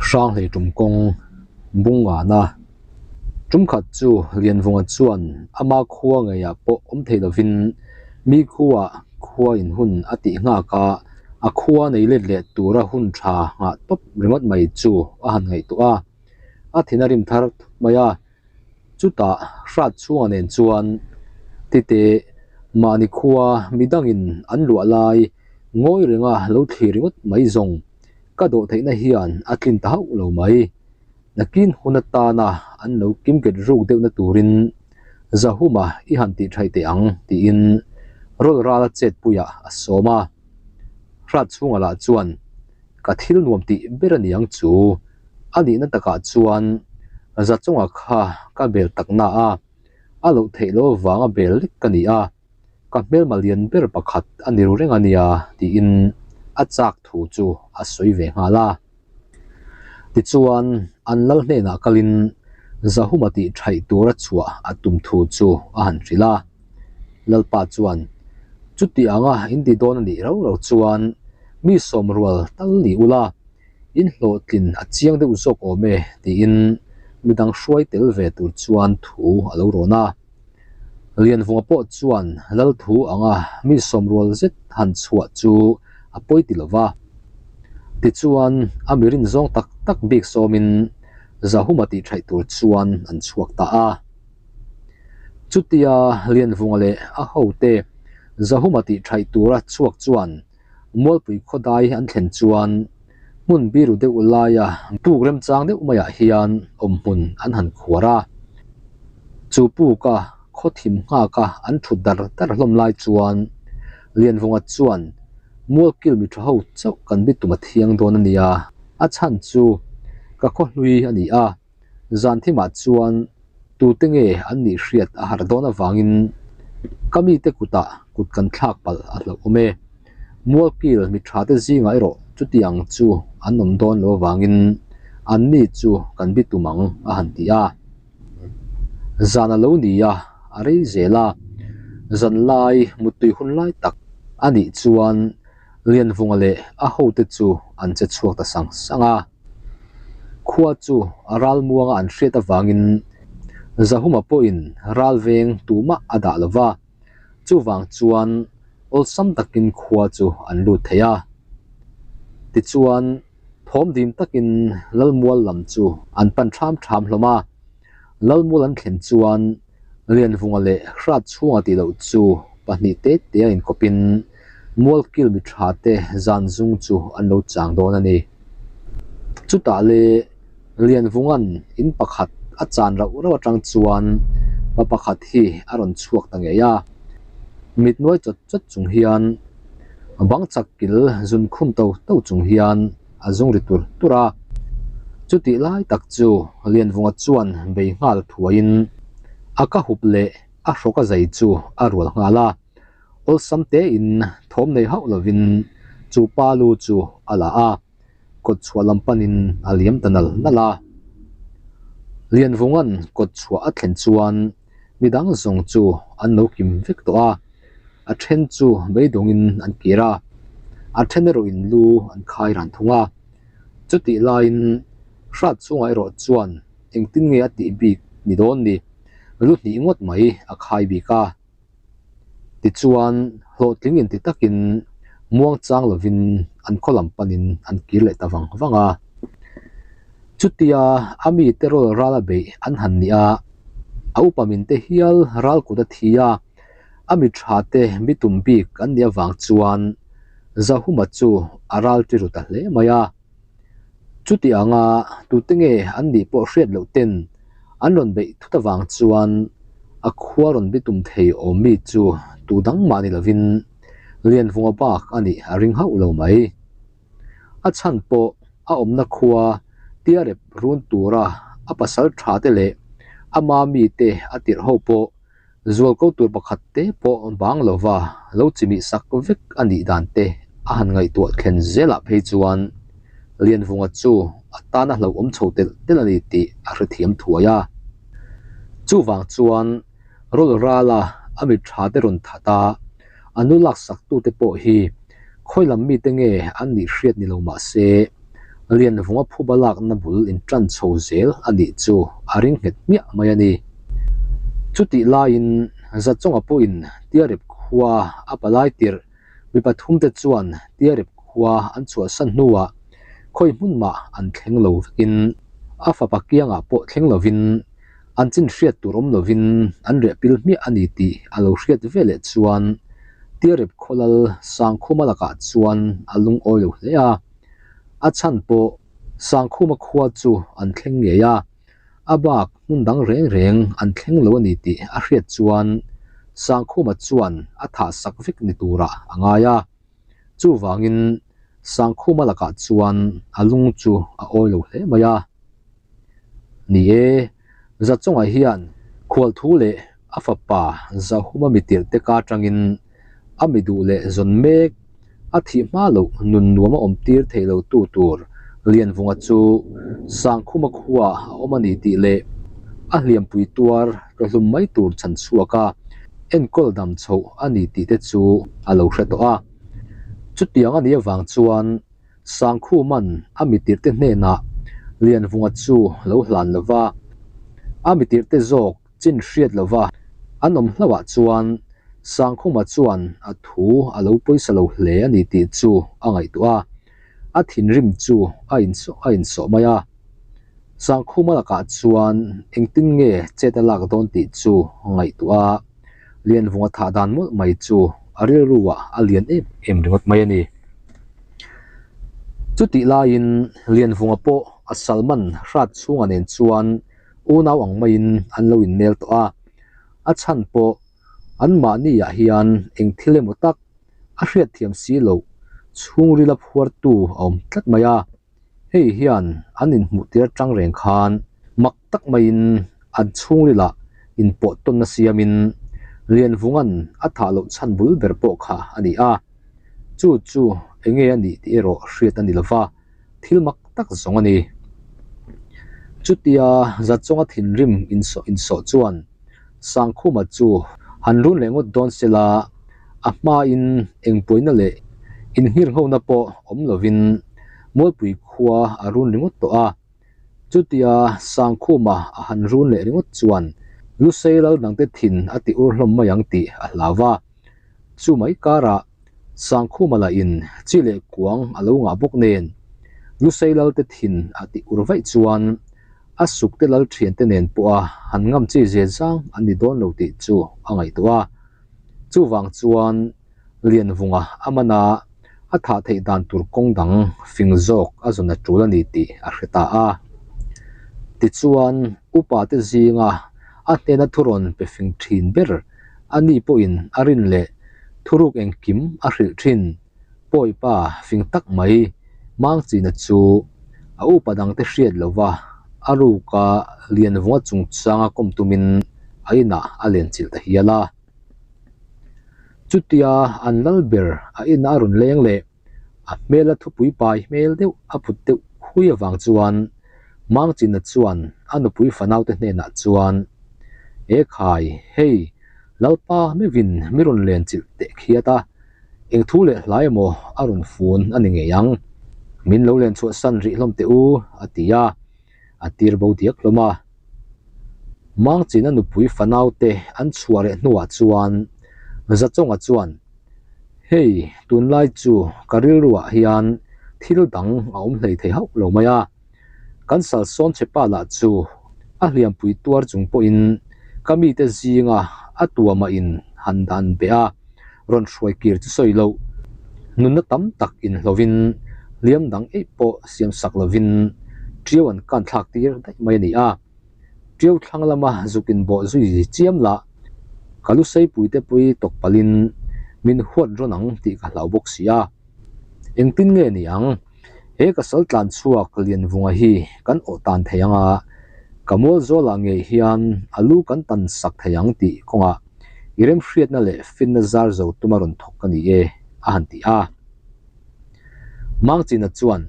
Hranghlei tum kawng bung ngana. Tum khat chu Lianvunga chuan ama khua ngeiah pawh awm thei lovin mi khuaah khua in hun a tih nghak a, a khua nei let leh tura hun tha nghah tawp ringawt mai chu a han ngaihtuah a, a thin a rim thar thut mai a. Chutah hrat chhunga nen chuan tite mahni khua midangin an luah lai ngawi renga lo thlir ringawt mai zawng ka dawh theihna hian a tlin ta hauh lo mai. Nakin hun atana an lo kimket ruk deuhna turin Zahuma i han tih thaih teh ang tiin rawl rala chetpuiah a sawm a. Hrat chhunga lah chuan ka thil nuam tih ber a niang chu a nihna takah chuan Zachunga kha ka bel tak na a, a loh theih loh avanga bel lek ka ni a, ka hmelma lian ber pakhat a ni ru reng a nia tiin a chak thu chu a sawi ve nghal a. Tichuan an lal hnenah kalin Zahuma tih thaih tura chhuah a tum thu chu a han hrilh a. Lalpa chuan, Chuti anga in ti dawn a nih rau rau chuan mi sawm rual tal ni ula, in hlawhtlin a chiang deuh zawk awm e tiin midang hruai tel ve tur chuan thu a lo rawn a. Lianvunga pawh chuan lal thu anga mi sawm rual zet han chhuah chu a pawi ti lova. Tichuan a mi rin zawng tak tak bik sawmin Zahuma tih thaih tur chuan an chhuak ta a. Chutia Lianvunga leh a hote Zahuma tih thaih tura chhuak chuan Mualpui khawdai an thlen chuan hmun biru deuh laia puk remchang deuh maiah hian awmhmun an han khuar a. Chu puka khaw thim nghaka an thut dar dar hlawm lai chuan Lianvunga chuan Mualkil mi tha ho chauh kan bitum a thiang dawn a nia, a chhan chu ka khaw hlui a ni a. Zan thimah chuan tute nge an nih hriat a harh dawn avangin ka mite kutah kut kan thlak palh a hlauh awm e. Mualkil mi tha te zingah erawh chutiang chu an awm dawn lo avangin an ni chu kan bi tum ang a han ti a. Zan a lo ni a, a rei zel a. Zan lai muttui hun lai tak a nih chuan Lianvunga leh a hote chu an che chhuak ta sang sang a. Khua chu a ral muanga an hriat avangin Zahuma pawhin ral veng tumah a dah lo va, chuvang chuan awlsam takin khua chu an lut thei a. Tichuan, thawm dim takin Lalmual lam chu an pan ṭham ṭham hlawm a. Lalmual an thlen chuan Lianvunga leh Hrat chhunga tih loh chu pahnih te te a inkawpin Mualkil mi tha te zan zung chu an lo chang dawn a ni. Chutah le Lianvunga'n in pakhat a chan rauh rauh atang chuan pa pakhat hi a rawn chhuak ta ngei a. Mit nuai chawt chawt chung hian bang chak kil zun khum to to chung hian a zung ri tur tur a. Chutih lai tak chu Lianvunga chuan bei nghal thuaiin a ka hup leh a hrawk a zai chu a rual nghal a. Awlsam tein thawm nei hauh lovin chu pa lu chu a la a, kawt chhuah lam panin a liam ta nal nal a. Lianvunga'n kawt chhuah a thlen chuan midang zawng chu an lo kim vek tawh a, a then chu beidawngin an kir a, a then erawhin lu an khai ran thung a. Chutih laiin hrat chungah erawh chuan engtin nge a tih bik ni dawn ni, lu hnih ngawt mai a khai bik a. Tichuan, hlawhtling inti takin muang chang lovin an khaw lam panin an kir leh ta vang vang a. Chutia a mite rawl ral a beih an han nih a, a upa min te hial ral kut a thi a, a mi tha te mi tum bik an nih avang chuan Zahuma chu a ral ti ru ta hle mai a. Chuti anga tute nge an nih pawh hriat loh ten an rawn beih thut avang chuan a khua rawn bi tum thei awm mi chu tu dang mah ni lovin Lianvunga bak a nih a ring hauh lo mai. A chhan pawh a awmna khua tia rep run tura a pasal tha te leh ama mite a tirh ho pawh Zual ko tur pakhat te pawh bang lova lo chimih sak vek a nih dan te a han ngaihtuah thlen zelah phei chuan Lianvunga chu a tana hlauhawm chho telh telh a ni tih a hrethiam thuai a. Chuvang chuan rawl rala a mit tha te rawn that a, a nu laksak tute pawh hi khawi lam mite nge an nih hriat ni lo mah se Lianvunga phuba lakna bul inṭan chho zel a nih chu a ring nghet hmiah mai a ni. Chutih laiin Zachawnga pawhin Tiarep khua a palai tirh mi pathumte chuan Tiarep khua an chhuahsan hnuah khawi hmun mah an thleng lo vekin a fapa kiangah pawh thleng lovin an chin hriat tur awm lovin an reh pil hmiah a ni tih a lo hriat veleh chuan Tiarep khawlal Sangkhuma lakah chuan a lungawi lo hle a. A chhan pawh Sangkhuma khua chu an thleng ngei a, a bak hmun dang reng reng an thleng lo a ni tih a hriat chuan Sangkhuma chuan a thah sak vek ni turah a ngai a. Chuvangin Sangkhuma lakah chuan a lung chu a awi lo hle mai a. Ni e, Zachawnga hian khualthu leh a fapa Zahuma mitirhte ka atangin a mi duh leh zawn mek a thih hma loh nun nuam a awm tir thei lo tu tur Lianvunga chu Sangkhuma khua a awm a ni tih leh a hliampui tuar hlawhlum mai tur chhan chhuak a enkawl dam chhoh a ni tih te chu a lo hre tawh a. Chutiang a nih avang chuan Sangkhuman a mitirhte hnenah Lianvunga chu lo hlan lo va, a mitirhte zawk chin hriat lo va an awm hlauhah chuan Sangkhuma chuan a thu a lo pawisa lo hle a ni tih chu a ngaihtuah a, a thinrim chu a insawh a insawh mai a. Sangkhuma lakah chuan engtin nge chet a lak dawn tih chu ngaihtuah a, Lianvunga thah dan mawlh mai chu a rilruah a lian em em ringawt mai a ni. Chutih laiin Lianvunga pawh a Salman hrat chhunga nen chuan unau ang maiin an lo innel tawh a, a chhan pawh anmahniah hian eng thil emaw tak a hriatthiam si loh chhungrila phuartu a awm tlat mai a, hei hian an inhmuh tir atang reng khan mak tak maiin an chhungrilah inpawh tawnna siamin Lianvunga'n a thah loh chhan bul ber pawh kha a ni a, chu chu enge a nih tih erawh hriat a ni lova. thil mak tak zawng a ni. Chutia Zachawnga thinrim insawh insawh chuan Sangkhuma chu han run leh ngawt dawn sela, a hmain engpuaina leh inngirnghona pawh awm lovin Mualpui khua a run ringawt tawh a. Chutia Sangkhuma a han run leh ringawt chuan Lusei lal dangte thin a ti ur hlawm mai ang tih a hlau va. Chu mai karah Sangkhuma lahin chi leh kuang a lo ngah bawk nen, Lusei lalte thin a tih ur vaih chuan a sukte lal thiante nen pawha han ngam chi ze zang an ni dawn lo tih chu a ngaihtuah a. Chuvang chuan Lianvunga a man a, a thah theih dan tur kawng dang fing zawk a zawn a tul a ni tih a hre ta a. Tichuan, upa te zinga a hnena thurawn pe fing thin ber A ni pawhin a rin leh thuruk engkim a hrilh thin. Pawipa fing tak mai Mangchina chu a upa dangte hriat lova a ruka Lianvunga chungchanga kawm tumin a inah a lenchilh ta hial a. Chutia an lal ber a inah a rawn leng leh a hmela thupui pai hmel deuh a put deuh hui avang chuan Mangchina chuan a nupui fanaute hnenah chuan, E khai, hei, Lalpa meuhin mi rawn len chilh teh khiat a, eng thu leh hlai emaw a rawn fun a ni ngei ang. Min lo len chhuahsan rih hlawm teh u, a ti a, a tir bo diak hlawm a. Mangchina nupui fanaute an chhuah reh hnuah chuan Zachawnga chuan, Hei, tunlai chu ka rilruah hian thil dang a awm hlei thei hauh lo mai a. Kan salsawn che pa lah chu a hliampui tuar chung pawhin ka mite zinga a tuamah in han dan beh a, rawn hruai kir chu sawi loh. Nunna tam tak inhlovin hliam dang eih pawh siam sak lovin ṭiau an kan thlak tir daih mai a ni a. Ṭiau thlang lama zuk inbawh zui chiam lah ka lu seipuite pui tawk palhin min huat rawn ang tih ka hlau bawk si a. Engtin nge ni ang? He ka sal tlan chhuak Lianvunga hi kan awh tan thei ang a, ka mual zawlah ngei hian a lu kan tan sak thei ang tih kawngah i remhriatna leh finna zar zo tuma rawn thawk ka ni e, a han ti a. Mangchina chuan,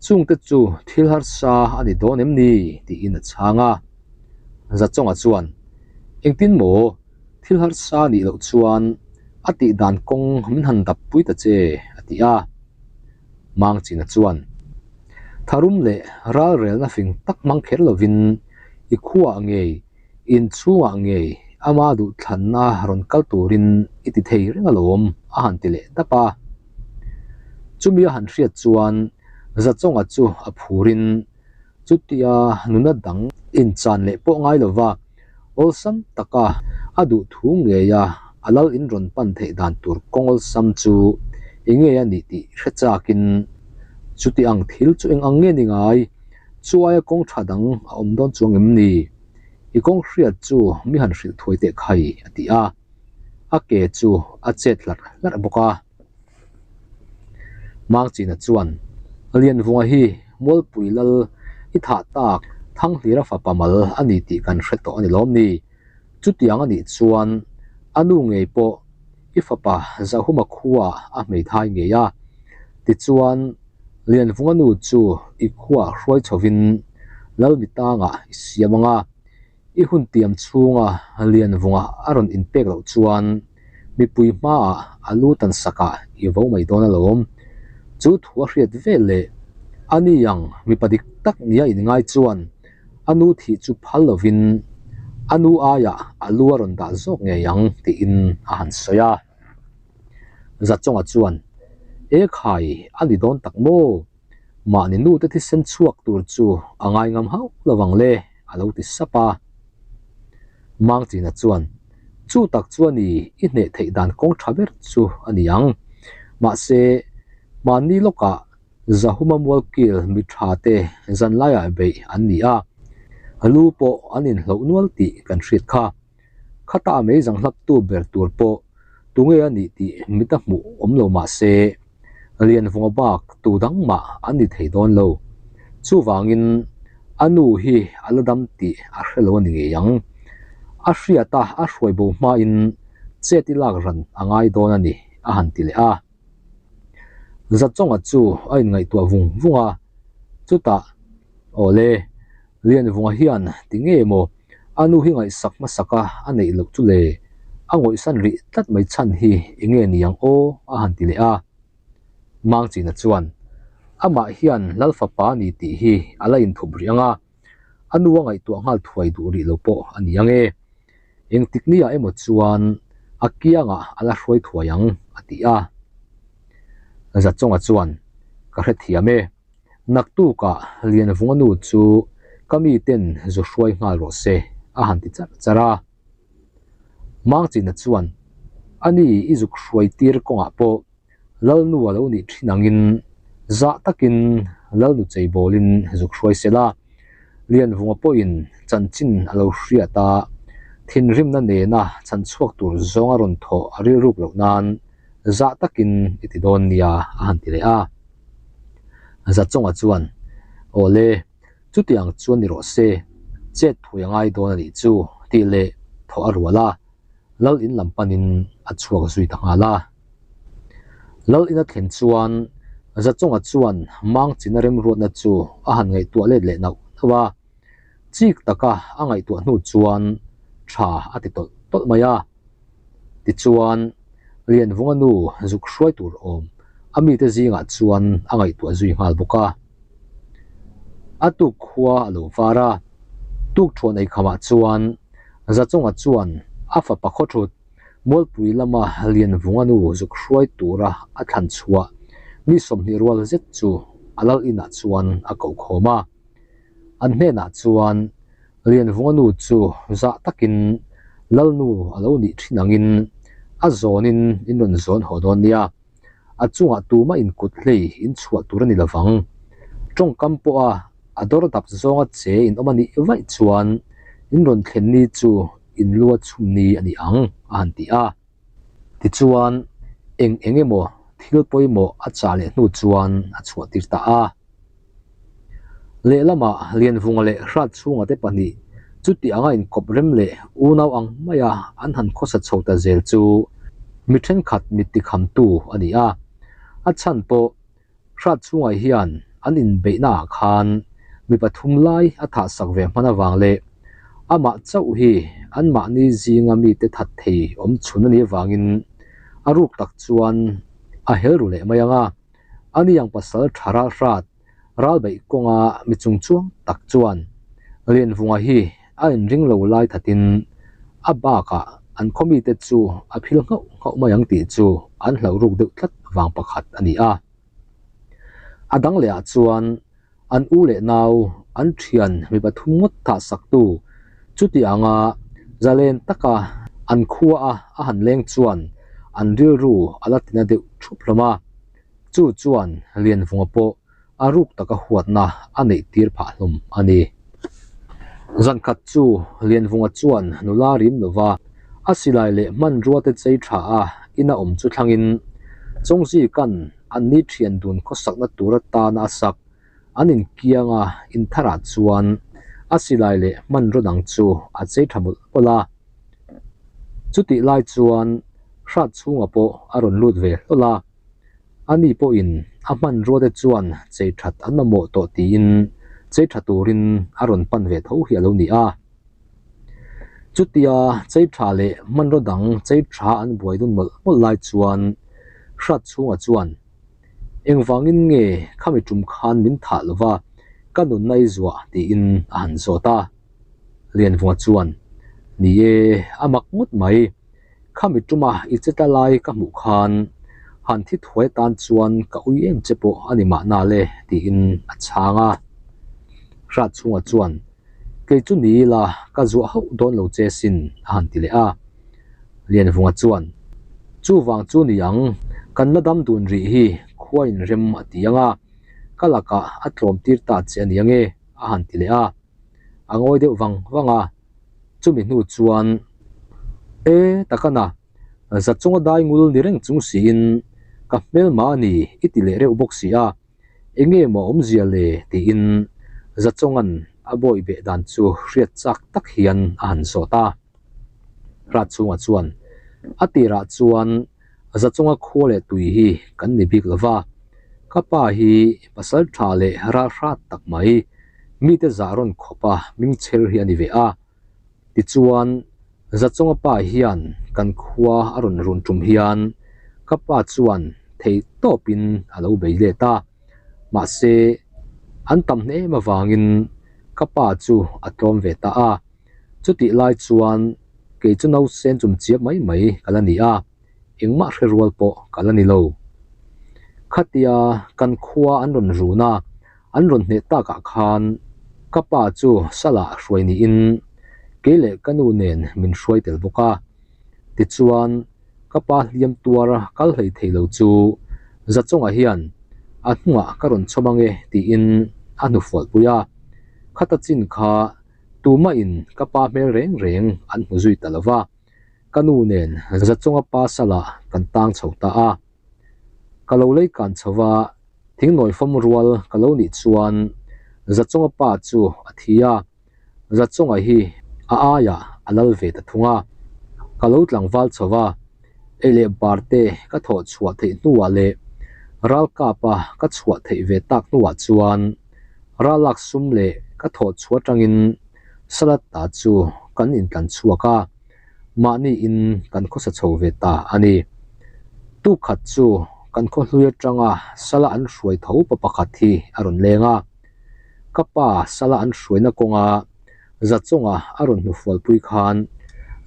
Chungte chu thil harsa a ni dawn em ni? tiin a chhang a. Zachawnga chuan, Engtin maw? Thil harsa nih loh chuan a tih dan kawng min han dap pui ta che, a ti a. Mangchina chuan, Tharum leh ralrelna fing tak hmang kher lovin i khuaah ngei, inchhungah ngei ama duhthlanna rawn kal turin i ti thei reng alawm a han ti leh dap a. Chumi a han hriat chuan Zachawnga chu a phurin chutia nuna dang inchan leh pawh ngai lova awlsam taka a duh thu ngeia a lal in rawn pan theih dan tur kawng awlsam chu i nge a nih tih hre chakin chuti ang thil chu eng ang nge ni ngai? Chuaia kawng tha dang a awm dawn chuang em ni? I kawng hriat chu mi han hrilh thuai teh khai a ti a, a ke chu a chet hlarh hlarh bawk a. Mangchina chuan, Lianvunga hi Mualpui lal i thah tak Thanghlira fapa mal a ni tih kan hre tawh a ni lawm ni? Chutiang a nih chuan a nu ngei pawh i fapa Zahuma khuaah a hmeithai ngei a. Tichuan, Lianvunga nu chu i khuaah hruai chhovin Lalmitangah i siam ang a. I hun tiam chhunga Lianvunga a rawn inpek loh chuan mipui hmaah a lu tan sakah i vo mai dawn alawm. Chu thu a hriat vel leh a ni ang mipa dik tak nia inngai chuan a nu thih chu phal lovin a nu aiah a lu a rawn dah zawk ngei ang tiin a han sawi a. Zachawnga chuan, E khai, a ni dawn tak maw? Mahni nute thisen chhuak tur chu a ngai ngam hauh lo vang le, a lo ti sap a. Mangchina chuan, Chu tak chu a ni, i hneh theih dan kawng tha ber chu a ni ang. Mahse, mahni lawkah Zahuma mualkil mi tha te zanlaiah beih an ni a, lu pawh an inhloh nual tih kan hriat kha. Khata a mei zanghlaptu ber tur pawh tunge a nih tih mit a hmuh awm lo mah se, Lianvunga bak tu dang mah an ni thei dawn lo. Chuvangin a nu hi a la dam tih a hre lo a ni ngei ang. A hriata a hruai bo hmain chet i lak ran a ngai dawn a ni, a han ti leh a. Zachawnga chu a inngaihtuah vung vung a, chutah, Awle, Lianvunga hian ti nge maw a nu hi ngaihsak hmasaka a neih loh chu le? A ngawihsan rih tlat mai chhan hi eng nge ni ang aw? a han ti leh a. Mangchina chuan, Amah hian Lal fapa a ni tih hi a la inthup rih ang a, a nu a ngaihtuah nghal thuai duh rih lo pawh a ni ang e. Engtik niah emaw chuan a kiangah a la hruai thuai ang, a ti a. Zachawnga chuan, Ka hrethiam e. Naktukah Lianvunga nu chu ka miten zu hruai nghal rawh se, a han ti charh charh a. Mangchina chuan, A ni i zuk hruai tir kawngah pawh Lalnu a lo nih thin angin zah takin Lalnu cheibawlin zuk hruai se la. Lianvunga pawhin chanchin a lo hriat a, thinrimna nena chhanchhuak tur zawng a rawn thawh a rilruk loh nan zah takin i ti dawn nia, a han ti leh a. Zachawnga chuan, Awle, chutiang chuan ni rawh se, chet thui a ngai dawn a nih chu, tih leh thawh a rual a, Lal in lam panin a chhuak zui ta nghal a. Lal in a thlen chuan Zachawnga chuan Mangchina remruatna chu a han ngaihtuah let leh nauh nauh a, chik taka a ngaihtuah hnu chuan tha a ti tawlh tawlh mai a. Tichuan, Lianvunga nu zuk hruai tur awm a mite zingah chuan a ngaihtuah zui nghal bawk a. A tuk khua a lo var a, tuk thuan eikhamah chuan Zachawnga chuan a fapa khawthut Mualpui lama Lianvunga nu zuk hruai tura a thlan chhuah mi 20 rual zet chu a lal inah chuan a koh khawm a. An hnenah chuan Lianvunga nu chu zah takin Lalnu a lo nih thin angin a zawnin in rawn zawn haw dawn nia. A chungah tumah in kut hlei in chhuah tur a ni lovang. Tawngkam pawha a dawr dap zawnga che in awm a nih vaih chuan in rawn thlen ni chu in lu a chhum ni a ni ang, a han ti a. Tichuan, eng eng emaw thil pawimawh a chah leh hnu chuan a chhuah tir ta a. Lehlamah Lianvunga leh Hratchhunga te pahnih chuti anga inkawp rem leh unau ang maia an han khawsa chho ta zel chu mi thenkhat mit tikhamtu a ni a. A chhan pawh Hratchhunga hian an inbeihnaah khan mi pathum lai a thahsak ve hman avang leh amah chauh hi anmahni zinga mite that thei awm chhun a nih avangin a ruk tak chuan a hel ru leh mai ang a. Ani ang pasal tha ral hrat, Ralbeih kawnga mi chungchuang tak chuan Lianvunga hi a inring lo lai thatin a bakah an khaw mite chu a phil nghauh nghauh mai ang tih chu an hlauh ruk deuh tlat vang pakhat a ni a. A dang lehah chuan an u leh nau an thian mi pathum ngawt thah saktu chuti anga zalen taka an khua a a han leng chuan an rilru a la tina deuh thup hlawm a. Chu chuan Lianvunga pawh a ruk taka huatna a neih tir phah hlawm a ni. Zan khat chu Lianvunga chuan nula rim lova a silai leh hmanrua te chei tha a ina awm chu thlangin Chawngzika'n an ni thian dun khawsakna tur atana a sak an inkianga intharah chuan a silai leh hmanraw dang chu a chei tha mawlh mawlh a. Chutih lai chuan hrat chhungah pawh a rawn lut ve hlawl a. Ani pawhin a hmanrua te chuan chei that an mamawh tawh tiin chei tha turin a rawn pan ve tho hi a lo ni a. Chutia chei tha leh hmanraw dang chei tha an buai dun mawlh mawlh lai chuan hrat chhungah chuan Engvangin nge khami tum khan min thah lova ka nunna i zuah tiin a han zawt a. Lianvunga chuan, Ni e, a mak ngawt mai. Khami tuma i che ta lai ka hmuh khan han thi thuai atan chuan ka ui em che pawh a ni mahna le tiin a chhang a. Hrat chhungah chuan, Kei chu ni ila ka zuah hauh dawn lo che sin a han ti leh a. Lianvunga chuan, Chuvang chu ni ang, kan la dam dun rih hi khua inrem a ti ang a, ka lakah a tlawm tir ta che a ni ange a han ti leh a. A ngawi deuh vang vang a. Chumi hnu chuan E takana, za chunga dai ngul ni reng chung siin ka hmelma a ni i ti leh reuh bawk si a, enge maw awmzia le tiin Zachawnga'n a bawi beh dan chu hriat chak tak hian a han zawt a. Ratchhunga chuan a tirah chuan Zachawnga khua leh tui hi kan ni bik lova, ka pa hi pasal tha leh ralhrat tak mai mite zah rawn khawpa mingchher hi a ni ve a. Tichuan, Zachawnga pa hian kan khua a rawn run tum hian ka pa chuan thei tawpin a lo bei let a. Mahse, an tam hnem avangin ka pa chu a tlawm ve ta a. Chutih lai chuan kei chu nausen chum chiap mai mai ka la ni a, engmah hre rual pawh ka la ni lo. Khatia kan khua an rawn run a, an rawn hneh takah khan ka pa chu salah hruai niin kei leh ka nu nen min hruai tel bawk a. Tichuan, ka pa hliam tuar kal hlei thei lo chu Zachawnga hian a hnungah ka rawn chhawm ange tiin a hnufualpui a. Khata chin kha tumahin ka pa hmel reng reng an hmu zui ta lo va. Ka nu nen Zachawnga pa salah kan tang chho ta a. Ka lo lei kan chho va, thingnawi fawm rual ka lo nih chuan Zachawnga pa chu a thi a, Zachawnga hi a aiah a lal ve ta thung a. Ka lo tlangval chho va, ei leh bar te ka thawh chhuah theih hnuah leh ralkapa ka chhuah theih ve tak hnuah chuan ralak sum leh ka thawh chhuah atangin salad ta chu kan intlan chhuak a. mahni in kan khawsa chho ve ta a ni. Tuk khat chu kan khaw hlui atanga sala an hruai tho pa pakhat hi a rawn leng a. Ka pa sala an hruaina kawnga Zachawnga a rawn hnufualpui khan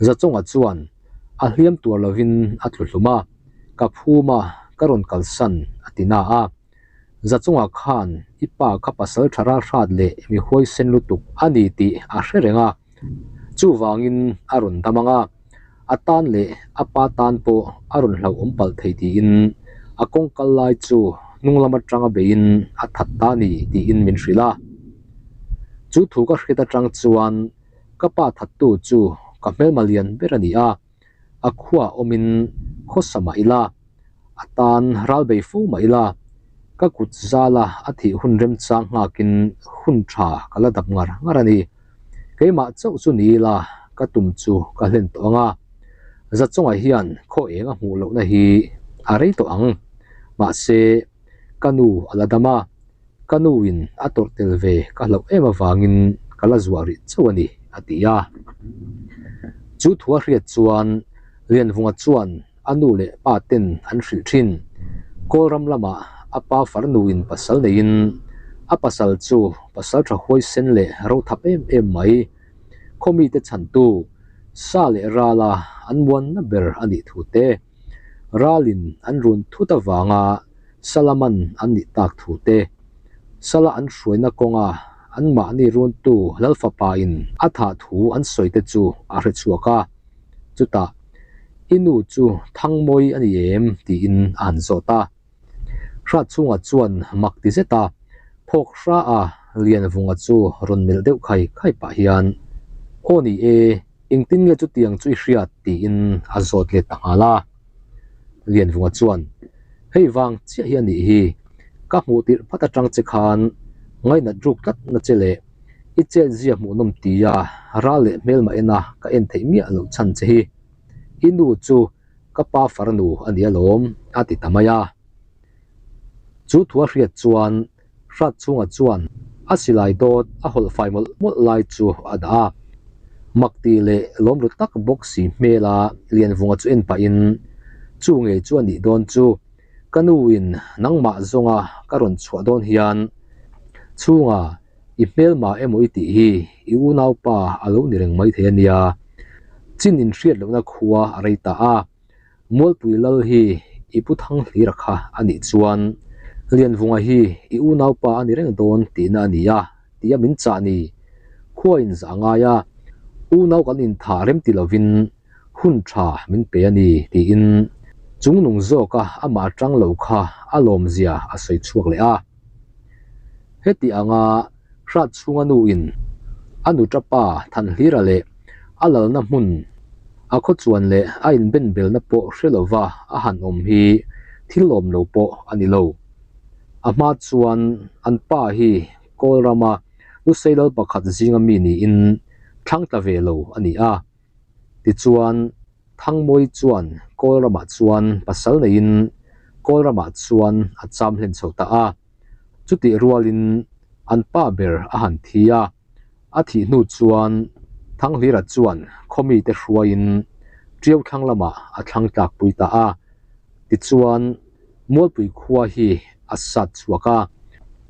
Zachawnga chuan a hliam tuar lovin a tlu hlum a, ka phum a, ka rawn kalsan a ti na a. Zachawnga khan i pa kha pasal tha ralhrat leh mi huaisen lutuk a ni tih a hre reng a. Chuvangin a rawn dam ang a, a tan leh a pa tan pawh a rawn hlauhawm palh thei tiin a kawng kal lai chu hnung lam atanga beiin a that ta a ni tiin min hrilh a. Chu thu ka hriat atang chuan ka pa thattu chu ka hmelma lian ber a ni a, a khuaah awmin khawsa mah ila, a tan ral bei fo mah ila, ka kut zala a thih hun remchang nghakin hun tha ka la dap ngar ngar a ni. Keimah chauh chu ni ila ka tum chu ka hlen tawh ang a, Zachawnga hian khaw eng a hmuh lohna hi a rei tawh ang. Mahse, ka nu a la dam a, ka nuin a tawrh tel ve ka hlauh em avangin ka la zuah rih chauh a ni, a ti a. Chu thu a hriat chuan Lianvunga chuan a nu leh pa ten an hrilh thin. Kawlram lamah a pa farnuin pasal neiin A pasal chu pasal tha huaisen leh rothap em em mai, khaw mite chhantu, sa leh rala an muanna ber a nih thu te, ralin an run thut avanga Salaman an nih tak thu te, Sala an hruaina kawnga anmahni runtu Lalfapain a thah thu an sawi te chu a hre chhuak a. Chutah, I nu chu Thangmawi a ni em? tiin a han zawt a. Hratchhunga chuan mak ti zet a, phawk hra a Lianvunga chu rawn melh deuh khai khai pah hian, Aw ni e, engtin nge chutiang chu i hriat? tiin a zawt let ta nghal a. Lianvunga chuan, Hei vang chiah hi a nih hi, ka hmuh tirh phat atang che khan ngainat ruk tlat na che leh i chet zia hmuhnawm tia ral leh hmelmah ena ka en theih miah loh chhan che hi. I nu chu ka pa farnu a ni alawm, a ti ta mai a. Chu thu a hriat chuan Hratchhunga chuan a silai dawt a hawlh fai mawlh mawlh lai chu a dah a. Mak tih leh lawm ru tak bawk si hmela Lianvunga chu en pahin, Chu ngei chu a nih dawn chu, ka nuin nangmah zawnga ka rawn chhuah dawn hian chhunga i hmelma emaw i tih hi i unaupa a lo ni reng maithei a nia. Chin inhriat lohna khua a rei ta a. Mualpui Lal hi i pu thang hlira kha a nih chuan Lianvunga hi i unaupa a ni reng dawn tihna a ni a, tia min chah ni. Khua in zah ngai a, unau kan inthah rem ti lovin hun tha min pe a ni tiin chungnung zawka amah atang lo kha a lawmzia a sawi chhuak leh a. Heti anga Hratchhunga nuin a nutapa Thanhlira leh a lalna hmun a khawchuan leh a inbenbelna pawh hre lova a han awm hi thil awm lo pawh a ni lo. A hma chuan an pa hi Kawl rama Lusei lal pakhat zinga mi niin thlang tla ve lo a ni a. Tichuan Thangmawi chuan Kawl ramah chuan pasal neiin Kawl ramah chuan a cham hlen chho ta a. Chutih rualin an pa ber a han thi a, a thih hnu chuan Thanghlira chuan khawmite hruaiin Ṭiau thlang lamah a thlang tlakpui ta a. Tichuan, Mualpui khua hi a sat chhuak a,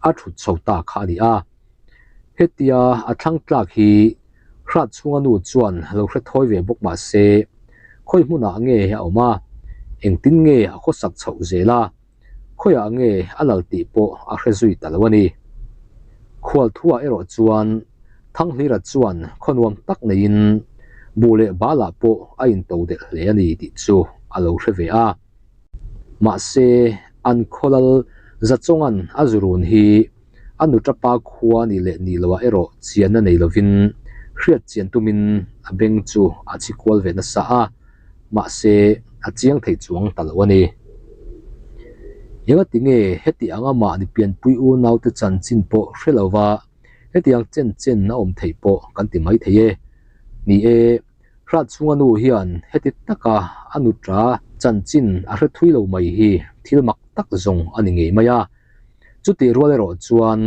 a ṭhut chho ta kha a ni a. Hetia a thlang tlak hi Hratchhunga nu chuan lo hre thawi ve bawk mah se, khawi hmunah nge a awm a, engtin nge a khawsak chhoh zel a? Khawiah nge a lal tih pawh a hre zui ta lo a ni. Khualthuah erawh chuan Thanghlira chuan khaw nuam tak neiin buh leh balah pawh a into delh hle a ni tih chu a lo hre ve a. Mahse, an khawlal Zachawnga'n a zurun hi a nuṭapa khua ni leh ni loah erawh chianna nei lovin hriat chian tumin a beng chu a chi kual ve nasa a, mahse a chiang thei chuang ta lo a ni. Engati nge heti anga mahni pianpui unaute chanchin pawh hre lova hetiang chen chen a awm theih pawh kan ti mai thei e. Ni e, Hratchhunga nu hian heti taka a nuṭa chanchin a hre thui lo mai hi thil mak tak zawng a ni ngei mai a. Chutih rual erawh chuan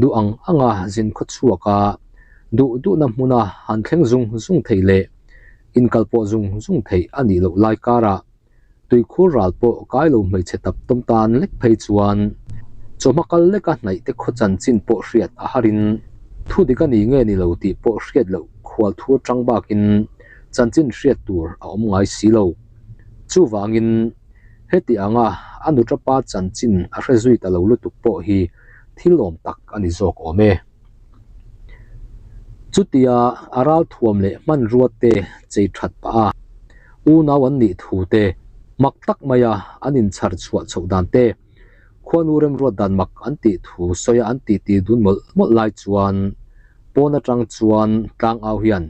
duh ang anga zin khaw chhuak a, duh duhna hmuna han thleng zung zung theih leh inkal pawh zung zung theih a nih loh lai karah tuikhur ral pawh kai lo hmeichhe tap tawm tan lek phei chuan chawhma kal leka hnaih te khaw chanchin pawh hriat a harin thu dik a ni nge ni lo tih pawh hriat loh khual thu atang bakin chanchin hriat tur a awm ngai si lo. Chuvangin. Heti anga a nuṭapa chanchin a hre zui ta lo lutuk pawh hi thil awm tak a ni zawk awm e. Chutia a ralthuam leh hmanrua te chei that pah a, unau an nih thu te, mak tak maia an inchhar chhuah chhoh dan te, khuanu remruat dan mak an tih thu sawia an titi dun mawlh mawlh lai chuan pawn atang chuan tlangau hian,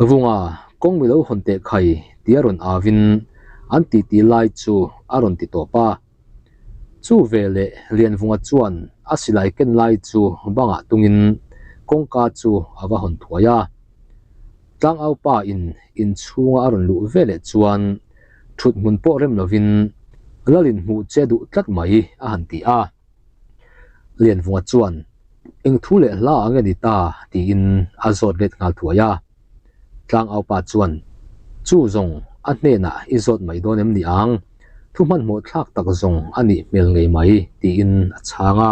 Vunga, kawng mi lo hawn teh khai tia rawn avin an titi lai chu a rawn ti tawp a. Chu veleh Lianvunga chuan a silai ken lai chu bangah tungin kawngka chu a va hawn thuai a. Tlangaupa in inchhunga a rawn luh veleh chuan thut hmun pawh rem lovin Lalin hmuh che duh tlat mai a han ti a. Lianvunga chuan eng thu leh hla ang nge ni ta tiin a zawt let nghal thuai a. Tlangaupa chuan, Chu zawng a hnenah i zawt mai dawn em ni ang? Thu hmanhmawh thlak tak zawng a nih hmel ngei mai, tiin a chhang a.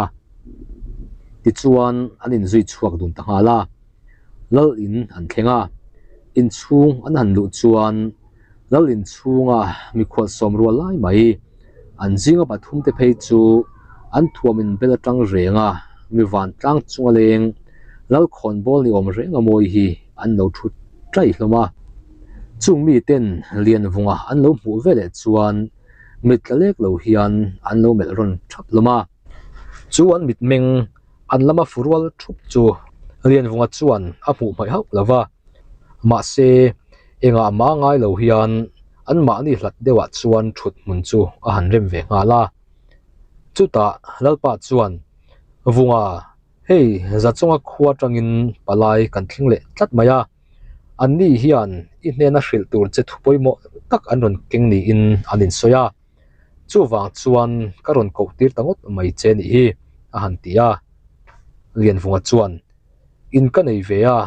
Tichuan an inzui chhuak dun ta nghal a, Lal in an thleng a, inchhung an han luh chuan Lal inchhunga mikhual sawm rual lai mai an zinga pathum te phei chu an thuam in bel atang reng a, mi vantlang chunga leng Lal khawnbawl ni awm reng a mawi hi an lo thu tai hlawm a. Chung miten Lianvunga an lo hmuh veleh chuan mit tla lek lo hian an lo melh rawn thap hlawm a. Chu an mitmeng an lama fu rual thup chu Lianvunga chuan a hmuh hmaih hauh lo va, mahse engah mah ngai lo hian anmahni hlat deuhah chuan thut hmun chu a han rem ve nghal a. Chutah Lalpa chuan, Vunga, hei Zachawnga khua atangin palai kan thleng leh tlat mai a, anni hian i hnena hrilh tur che thu pawimawh tak an rawn keng niin an insawi a. Chuvang chuan ka rawn koh tir ta ngawt mai che nih hi, a han ti a. Lianvunga chuan, In ka nei ve a,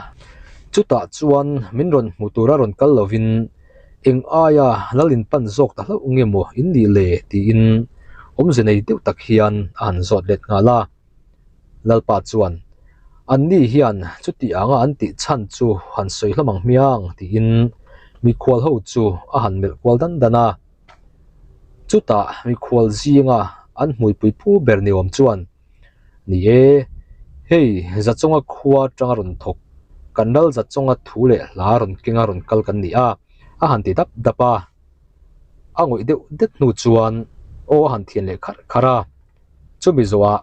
chutah chuan min rawn hmu tura rawn kal lovin eng aia lal in pan zawk ta hlauh nge maw in nih le? tiin awmze nei deuh tak hian a han zawt let nghal a. Lalpa chuan, Anni hian chuti anga an tih chhan chu han sawi hlawm ang hmiang, tiin mikhual ho chu a han melh kual dan dan a. Chutah mikhual zinga an hmuipui pu ber ni awm chuan, Ni e, hei Zachawnga khua atanga rawn thawk, kan lal Zachawnga thu leh hla rawn kenga rawn kal kan ni a, a han ti dap dap a. A ngawih deuh det hnu chuan aw a han thian leh kharh kharh a. Chumi zawhah,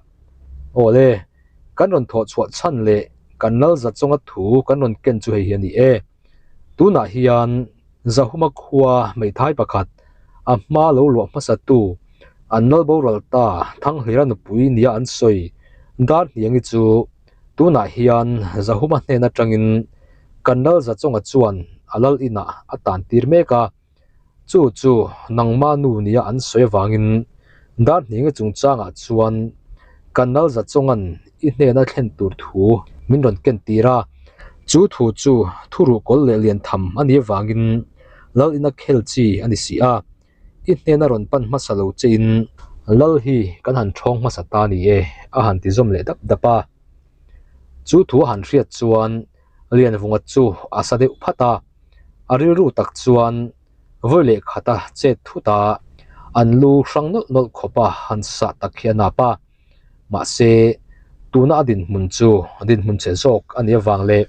Aw le, kan rawn thawh chhuah chhan leh kan lal Zachawnga thu kan rawn ken chu hei hi a ni e. Tunah hian Zahuma khua hmeithai pakhat a hma lo luah hmasatu an lal boral ta Thanghlira nupui nia an sawi Darhniangi chu tunah hian Zahuma hnen atangin kan lal Zachawnga chuan a lal inah a tan tir mek a. Chu chu nangmah nu nia an sawi avangin Darhniangi chungchangah chuan kan lal Zachawnga'n i hnena thlen tur thu min rawn ken tir a, chu thu chu thu ruhkawl leh lian tham a nih avangin lal ina khel chi a ni si a, i hnena rawn pan hmasa lo chein lal hi kan han thawng hmasa ta ni e a han ti zawm leh dap dap a. Chu thu a han hriat chuan Lianvunga chu a sa deuh phat a, a rilru tak chuan vawi leh khata chet thut a, an lu hrang nawlh nawlh khawp a han sah tak hi a nap a. Mahse, tuna a dinhmun chu dinhmun che zawk a nih avang leh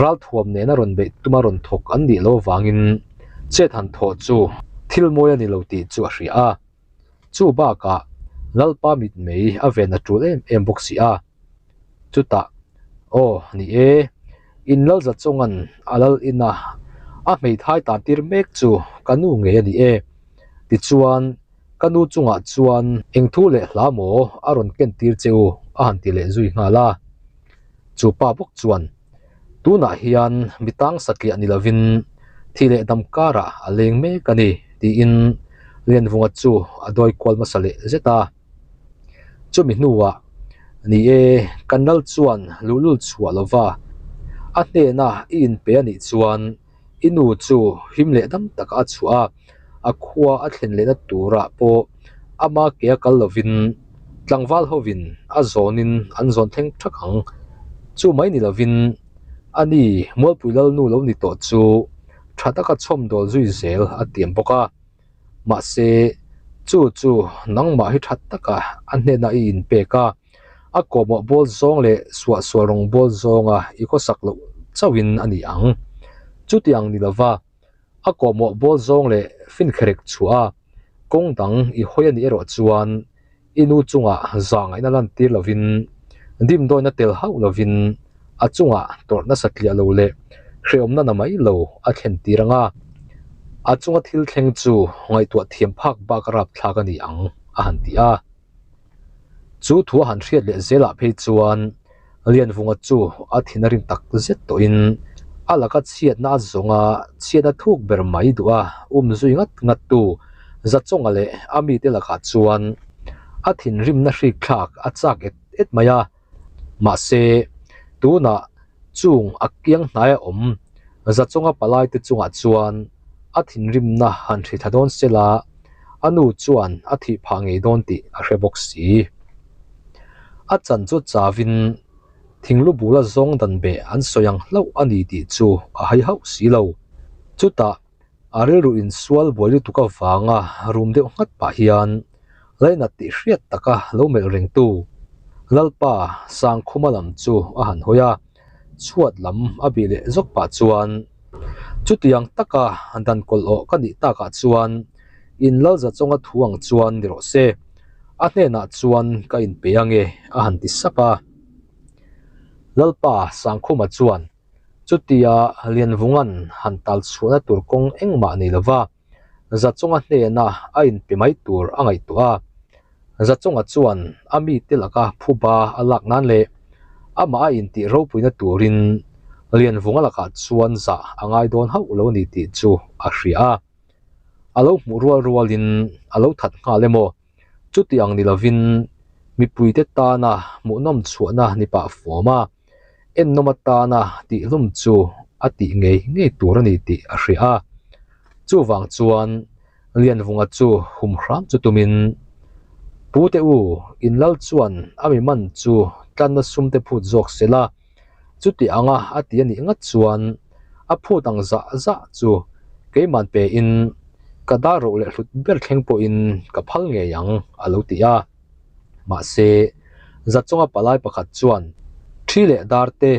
ralthuam nena rawn beih tuma rawn thawk an nih loh avangin chet han thawh chu thil mawi a ni lo tih chu a hria a. Chu bakah Lalpa mitmei a ven a tul em em bawk si a. Chutah, Aw, ni e, in lal Zachawnga'n a lal ina a hmeithai tan tir mek chu ka nu ngei a ni e. Tichuan, Ka nu chungah chuan eng thu leh hla maw a rawn ken tir che u a han ti leh zui nghal a. Chu pa bawk chuan, Tunah hian mi tang satliah ni lovin thi leh dam karah a leng mek a ni, tiin Lianvunga chu a dawi kual hmasa leh zet a. Chumi hnuah, Ni e, kan lal chuan luhlul chhuah lova a hnena i inpe a nih chuan I nu chu him leh dam taka a chhuah a, a khua a thlen lehna turah pawh ama ke a kal lovin tlangval hovin a zawnin an zawn thleng thak ang. Chu mai ni lovin a ni Mualpui Lalnu lo ni tawh chu tha taka chhawmdawl zui zel a tiam bawk a. Mahse, chu chu nangmah hi tha taka a hnenah i inpek a. A kawhmawh bawl zawng leh suahsual rawng bawl zawnga i khawsak loh chauhin a ni ang. Chuti ang ni lova, a kawhmawh bawl zawng leh finkherek chhuah a, kawng dang i hawi a nih erawh chuan i nu chungah zah ngaihna lantir lovin, dimdawina tel hauh lovin a chungah tawrh nasa tliah lo leh hrehawmna na mai lo a thlen tir ang a. A chunga thil thleng chu ngaihtuah thiam phak bak rapthlak a ni ang, a han ti a. Chu thu a han hriat leh zelah phei chuan Lianvunga chu a thin a rim tak zet tawhin a laka chhiatna a zawnga chhiatna thuk ber mai duh a um zui ngat ngat tu Zachawnga leh a mite lakah chuan a thinrimna hrik thlak a chak et et mai a. Mahse, tunah chung a kiang hnaia awm Zachawnga palaite chungah chuan a thinrimna han hri thla dawn sela, a nu chuan a thih phah ngei dawn tih a hre bawk si. A chan chu chauin thinglu bula zawng dan beh an sawi ang hlauh a ni tih chu a hai hauh si lo. Chutah a rilru insual buai lutuk avanga rum deuh nghat pah hian Lainat tih hriat taka lo melh rengtu Lalpa Sangkhuma lam chu a han hawi a, chhuat lam a bih leh zawk pah chuan chutiang taka dan kawlh awh ka nih takah chuan in Lalza chawnga thu ang chuan ni rawh se, a hnenah chuan ka inpe ange a han ti sap a. Lalpa Sangkhuma chuan chutia Lianvunga'n han tal chhuahna tur kawng engmah nei lova, Zachunga hnena a inpe mai tur a ngaihtuah a. Zachunga chuan a mite laka phuba a lak nan leh amah a intih ropuina turin Lianvunga lakah chuan zah a ngai dawn hauh lo a ni tih chu a hria a. A lo hmuh rual rualin a lo that nghal emaw chuti ang ni lovin mipuite tana hmuhnawm chhuahna ni pah fuam a, ennawm atana tihlum chu a tih ngei ngei tur a ni tih a hria a. Chuvang chuan Lianvunga chu hum hram chu tumin, Pute u, in lal chuan a mi man chu tlanna sum te phut zawk se la, chuti anga a ti a nih ngat chuan a phut ang zah zah chu keiman pe in ka dar roh leh hlut ber thleng pawhin ka phal ngei ang a lo ti a. Mahse, Zachawnga palai pakhat chuan thi leh dar te,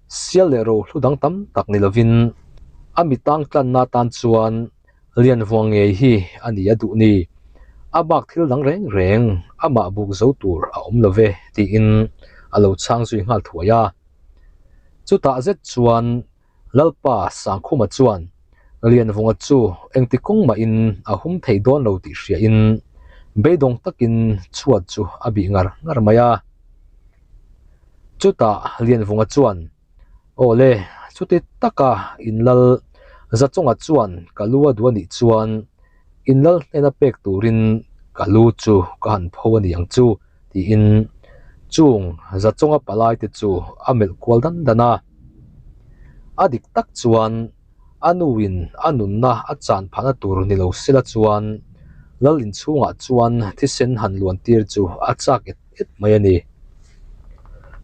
sial leh ro hlu dang tam tak ni lovin a mi tang tlanna tan chuan Lianvuang ngei hi a ni a duh ni. A bak thil dang reng reng amah buk zo tur a awm lo ve tiin a lo chhang zui nghal thuai a. Chutah zet chuan Lalpa Sangkhuma chuan Lianvunga chu engti kawng mahin a hum thei dawn lo tih hriain beidawng takin chhuat chu a bih ngar ngar mai a. Chutah Lianvunga chuan Aw le, chuti taka inlal Zachunga chuan ka lu a duh a nih chuan inlal hnena pek turin ka lu chu ka han pho a ni ang chu tiin chung Zachunga palai te chu a melh kual dan dan a. A dik tak chuan a nuin a nunna a chan phahna tur ni lo sela chuan lal inchhungah chuan thisen han luan tir chu a chak et et mai a ni.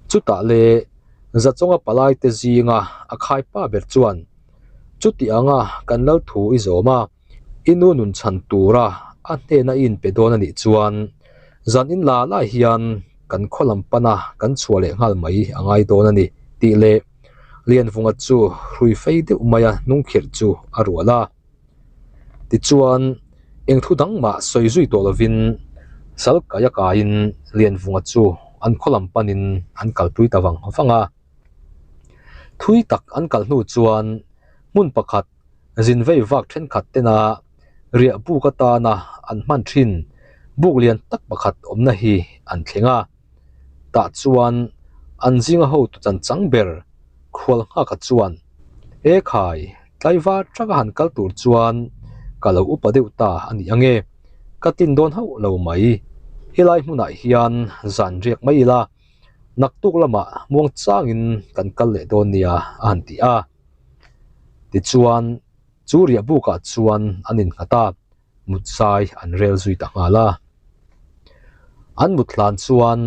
Chutah le Zachawnga palai te zinga a khai pa ber chuan chuti anga kan lal thu i zawm a, i nu nun chhan tura a hnena i inpe dawn a nih chuan zan in la lai hian kan khaw lam pana kan chhuah leh nghal mai a ngai dawn a ni tih leh Lianvunga chu hrui fei deuh maia hnungkhirh chu a rual a. Tichuan, eng thu dang mah sawi zui tawh lovin sal kaia kaiin Lianvunga chu an khaw lam panin an kalpui ta vang vang a. Thui tak an kal hnu chuan hmun pakhat zin vei vak thenkhat tena riah buk atana an hman thin buk lian tak pakhat awmna hi an thleng a. Tah chuan an zinga hotu chanchang ber khual nghaka chuan, E khai, tlaivar taka han kal tur chuan ka lo upa deuh ta a ni ange, ka tin dawn hauh lo mai. Helai hmunah hian zan riak mai ila, naktuk lamah muang changin kan kal leh dawn nia a han ti a. Tichuan, chu riah bukah chuan an innghat a. mut zai an rel zui ta nghal a. An mut hlan chuan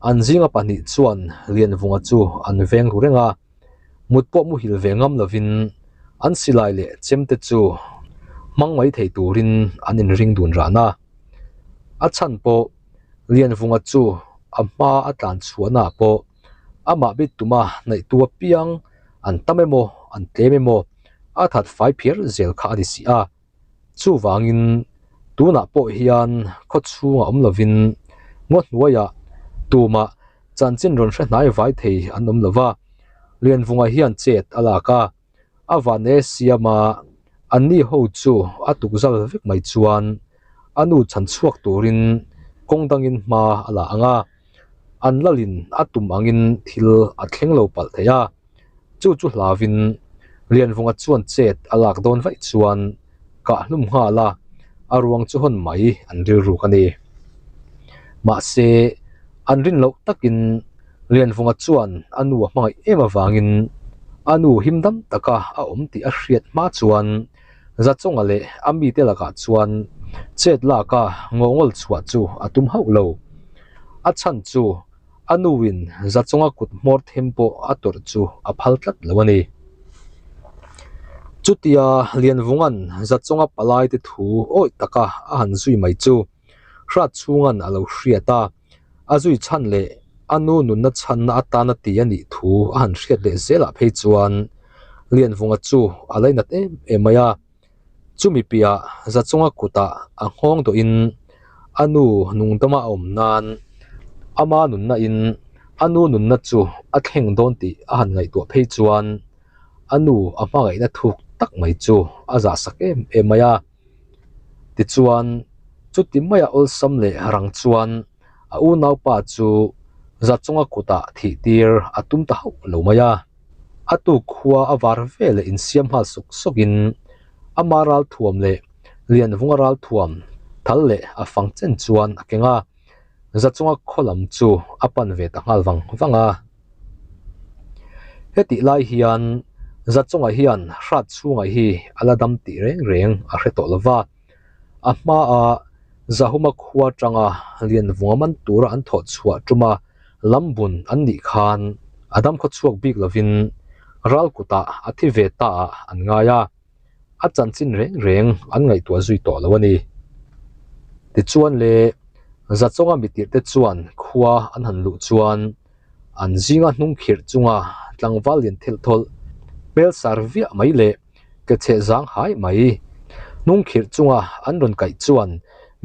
an zinga pahnih chuan Lianvunga chu an veng ru reng a, mut pawh muhil ve ngam lovin an silai leh chemte chu hmang mai thei turin an inring dun ran a. A chhan pawh Lianvunga chu a hma a tlan chhuahnaah pawh amah bit tuma hnaihtu apiang an tam emaw an tlem emaw a that fai phiar zel kha a ni si a. Chuvangin tunah pawh hian khaw chhungah awm lovin ngaw hnuaiah tumah chanchin rawn hre hnai vai thei an awm lova, Lianvunga hian chet a lak a, a vane siama anni ho chu a tukzal vek mai chuan a nu chhan chhuak turin kawng dangin hma a la ang a, an lalin a tum angin thil a thleng lo palh thei a. Chu chu hlauvin Lianvunga chuan chet a lak dawn vaih chuan kah hlum nghal a, a ruang chu hawn mai an rilruk a ni. Mahse, an rin loh takin Lianvunga chuan a nu a hmangaih em avangin a nu him dam taka a awm tih a hriat hma chuan Zachawnga leh a mite lakah chuan chet laka ngawngawl chhuah chu a tum hauh lo. A chhan chu. A nuin Zachunga kut hmawr them pawh a tawrh chu a phal tlat lo a ni. Chutia Lianvunga'n Zachunga palaite thu awih taka a han zui mai chu Hratchhunga'n a lo hriat a, a zui chhan leh a nu nunna chhanna atana ti a nih thu a han hriat leh zelah phei chuan Lianvunga chu a lainat em em mai a. Chumi piah Zachunga kutah a nghawng dawhin a nu nungdama a awm nan ama nunna in a nu nunna chu a thleng dawn tih a han ngaihtuah phei chuan a nu a hmangaihna thuk tak mai chu a zahsak em em mai a. Tichuan chuti maia awlsam leh rang chuan a unaupa chu Zachunga kutah thih tir a tum ta hauh lo mai a. A tuk khua a var veleh insiam nghal sawk sawkin ama ral thuam leh Lianvunga ral thuam thal leh a fang chen chuan a keng a, Zachunga khaw lam chu a pan ve ta nghal vang vang a. Hetih lai hian Zachunga hian hrat chhungah hi a la dam tih reng reng a hre tawh lova, a hmaa Zahuma khua tanga Lianvunga man tura an thawh chhuah tuma lambun an nih khan a dam khaw chhuak bik lovin ral kutah a thi ve ta ah an ngai a, a chanchin reng reng an ngaihtuah zui tawh lo a ni. Tichuan le Zachawnga mitirhte chuan khua an han luh chuan an zinga hnung khirh chunga tlangval lian thelh thawlh hmel sar viah mai leh ke chheh zang hai mai. Hnung khirh chunga an rawn kaih chuan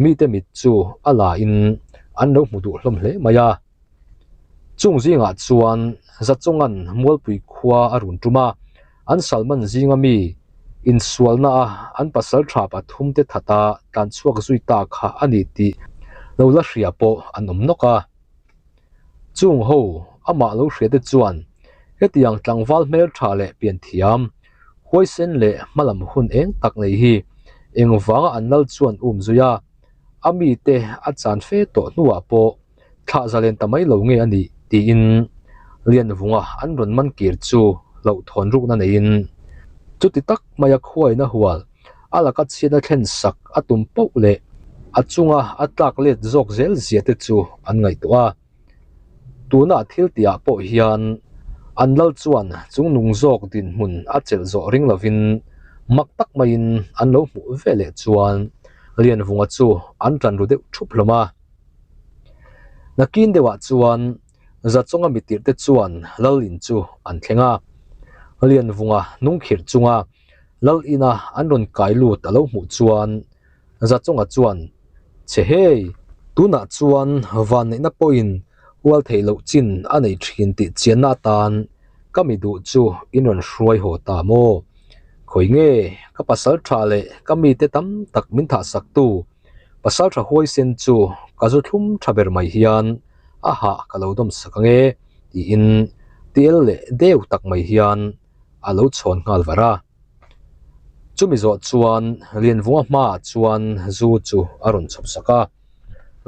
mite mit chu a la in an lo hmu duh hlawm hle mai a. Chung zingah chuan Zachunga'n Mualpui khua a run tum a, an Salman zinga mi insualna a an pasal tha pathum te thata tlan chhuak zui ta kha a ni tih lo la hria pawh an awm nawk a. Chung ho amah lo hria te chuan hetiang tlangval hmeltha leh pianthiam, huaisen leh hmalam hun eng tak nei hi engvanga an lal chuan um zui a, a mite a chan fe tawh hnuah pawh thlah zalen ta mai lo nge a nih tiin Lianvunga an rawn man kir chu hlauhthawn rukna neiin chuti tak maia khuaina hual a laka chhiatna thlen sak a tum poh leh a chunga a tlak let zawk zel zia te chu an ngaihtuah a. Tuna thil tihah pawh hian an lal chuan chung nung zawk dinhmun a chelh zawh ring lovin mak tak maiin an lo hmuh ve leh chuan Lianvunga chu an tan ru deuh thup hlawm a. Nakin deuhah chuan Zachawnga mitirhte chuan Lalin chu an thleng a, Lianvunga hnungkhirh chunga Lal ina an rawn kai lut a lo hmuh chuan Zachunga chuan, Che hei, tunah chuan vanneihna pawhin hual theih loh chin a nei thin tih chianna atan ka mi duh chu in rawn hruai haw ta maw? Khawi nge ka pasal tha leh ka mite tam tak min thahsaktu pasal tha huaisen chu ka zu thlum tha ber mai hian a hah ka lo dawm sak ange tiin tiel leh deuh tak mai hian a lo chhawn nghal var a. Chumi zawh chuan Lianvunga hmaah chuan zu chu a rawn chhawp sak a.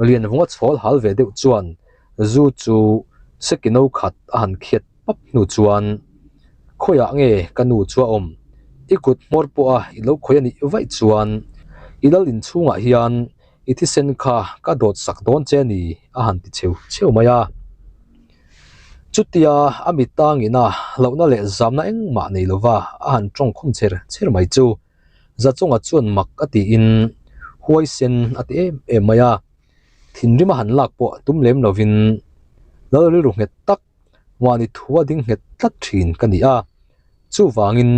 Lianvunga chhawl hal ve deuh chuan zu chu seki no khat a han khiat pap hnu chuan, Khawiah nge ka nu chu a awm? I kut hmawr pawha i lo khawi a nih vaih chuan i lal inchhungah hian i thisen kha ka dawt sak dawn che a ni a han ti cheu cheu mai a. Chutia a mit tangina hlauhna leh zamna engmah nei lova a han tawng khum cher cher mai chu Zachunga chuan mak a tiin huaisen a ti em em mai a, thinrim a han lak pawh tum lem lovin lal rilru nghet tak Mahni thu a ding nghet tlat thin ka ni a, chuvangin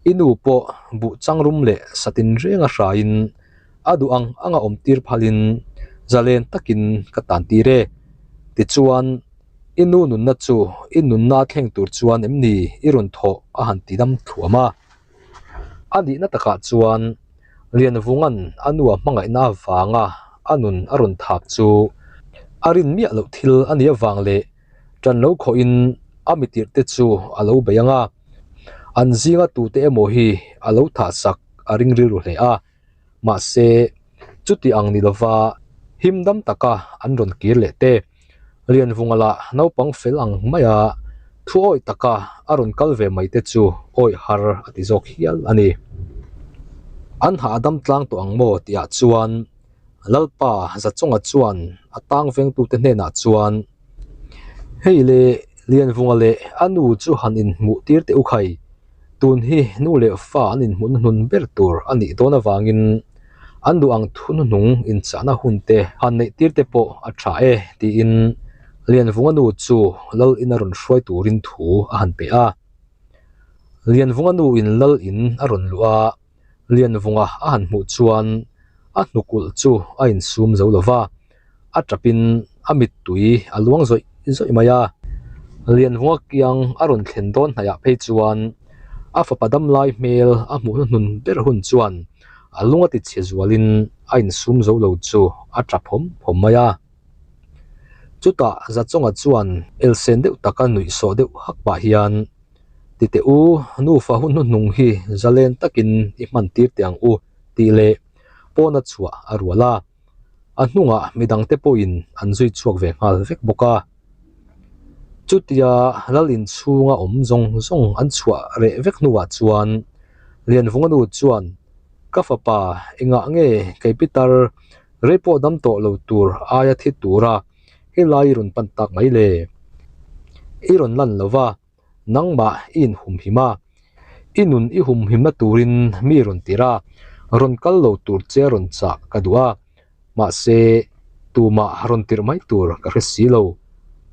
i nu pawh buh changrum leh satin renga hraiin a duh ang anga awm tir phalin zalen takin ka tan tir e. Tichuan, i nu nunna chu i nunna a thleng tur chuan em ni i rawn thawh a han ti dam thuam a. A nihna takah chuan Lianvunga'n a nu a hmangaihna avanga a nun a rawn thap chu a rin miah loh thil a nih avang leh ṭan lo khawhin a mitirhte chu a lo bei ang a, an zinga tute emaw hi a lo thahsak a ring rilru hle a. Mahse, chuti ang ni lova him dam taka an rawn kir leh te. Lianvunga lah naupang fel ang maia thu awih taka a rawn kal ve mai te chu awih har a ti zawk hial a ni. An hahdam tlang tawh ang maw tihah chuan Lalpa Zachawnga chuan a tang vengtute hnenah chuan. Hei le Lianvunga leh a nu chu han inhmuh tir teh u khai, tun hi nu leh fa an inhmuhna hnun ber tur a nih dawn avangin an duh ang thu hnuhnung inchahna hun te han neih tir te pawh a tha e tiin Lianvunga nu chu lal in a rawn hruai turin thu a han pe a. Lianvunga nu in lal in a rawn luh a, Lianvunga a han hmuh chuan a hnukulh chu a insum zo lo va, a tapin a mittui a luang zawih zawih mai a. Lianvunga kiang a rawn thlen dawn hnaihah phei chuan a fapa damlai hmel a hmuh hnuhnun ber hun chuan a lung a tichhe zualin a insum zo lo chu a tap hawm hawm mai a. Chutah Zachawnga chuan elsen deuh taka nuih sawh deuh hak pah hian, Ti teh u, nufa hun hnuhnung hi zalen takin i hman tir teh ang u, tih leh pawna chhuah a rual a. A hnungah midangte pawhin an zui chhuak ve nghal vek bawk a. Chutia lal inchhunga awm zawng zawng an chhuah reh vek hnuah chuan Lianvunga nu chuan, Ka fapa, engah nge kei pitar rei pawh dam tawh lo tur aia thi tura helai i rawn pan tak mai le? I rawn lan lo va, nangmah i inhumhim a, i nun i humhimna turin mi rawn tir a, rawn kal lo tur che rawn chah ka duh a, mahse tumah rawn tirh mai tur ka hre si lo.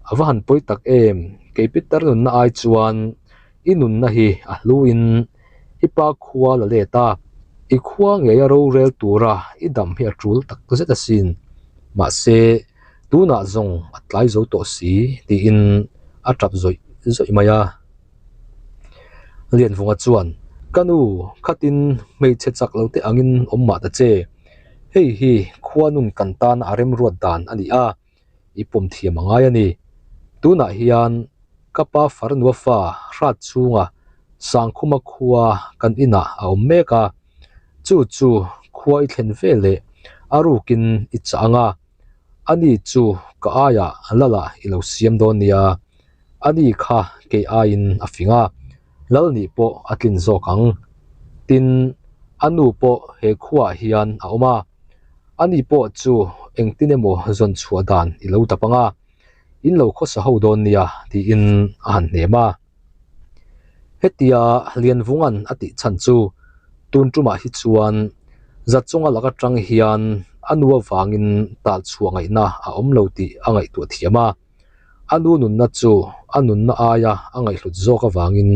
A va han pawi tak em, kei Peter nunna ai chuan i nunna hi a hluin i pa khua la let a, i khua ngeia rorel tura i dam hi a tul tak zet asin. Mahse, tunah zawng a tlai zo tawh si tiin a tap zawih zawih mai a. Lianvunga chuan, Ka nu, khatin hmeichhe chak lo te angin awm mah ta che. Hei hi khua nun kan tana a remruat dan a ni a, i pawm thiam a ngai a ni. Tunah hian ka pa farnua fa hrat chhunga Sangkhuma khua kan inah a awm mek a, chu chu khua i thlen ve leh a rukin i chah ang a, ani chu ka aiah Lala i lo siam dawn nia, ani kha kei aiin a fing a, Lal nih pawh a tlin zawk ang. Tin, a nu pawh he khuaah hian a awm a, ani pawh chu engtin emaw zawn chhuah dan i lo dap ang a, in lo khawsa ho dawn nia tiin a han hnem a. Hetia Lianvunga'n a tih chhan chu tun tumah hi chuan Zachunga lak atang hian a nu avangin talchhuah ngaihna a awm lo tih a ngaihtuah thiam a. A nu nunna chu a nunna aia a ngaihhlut zawk avangin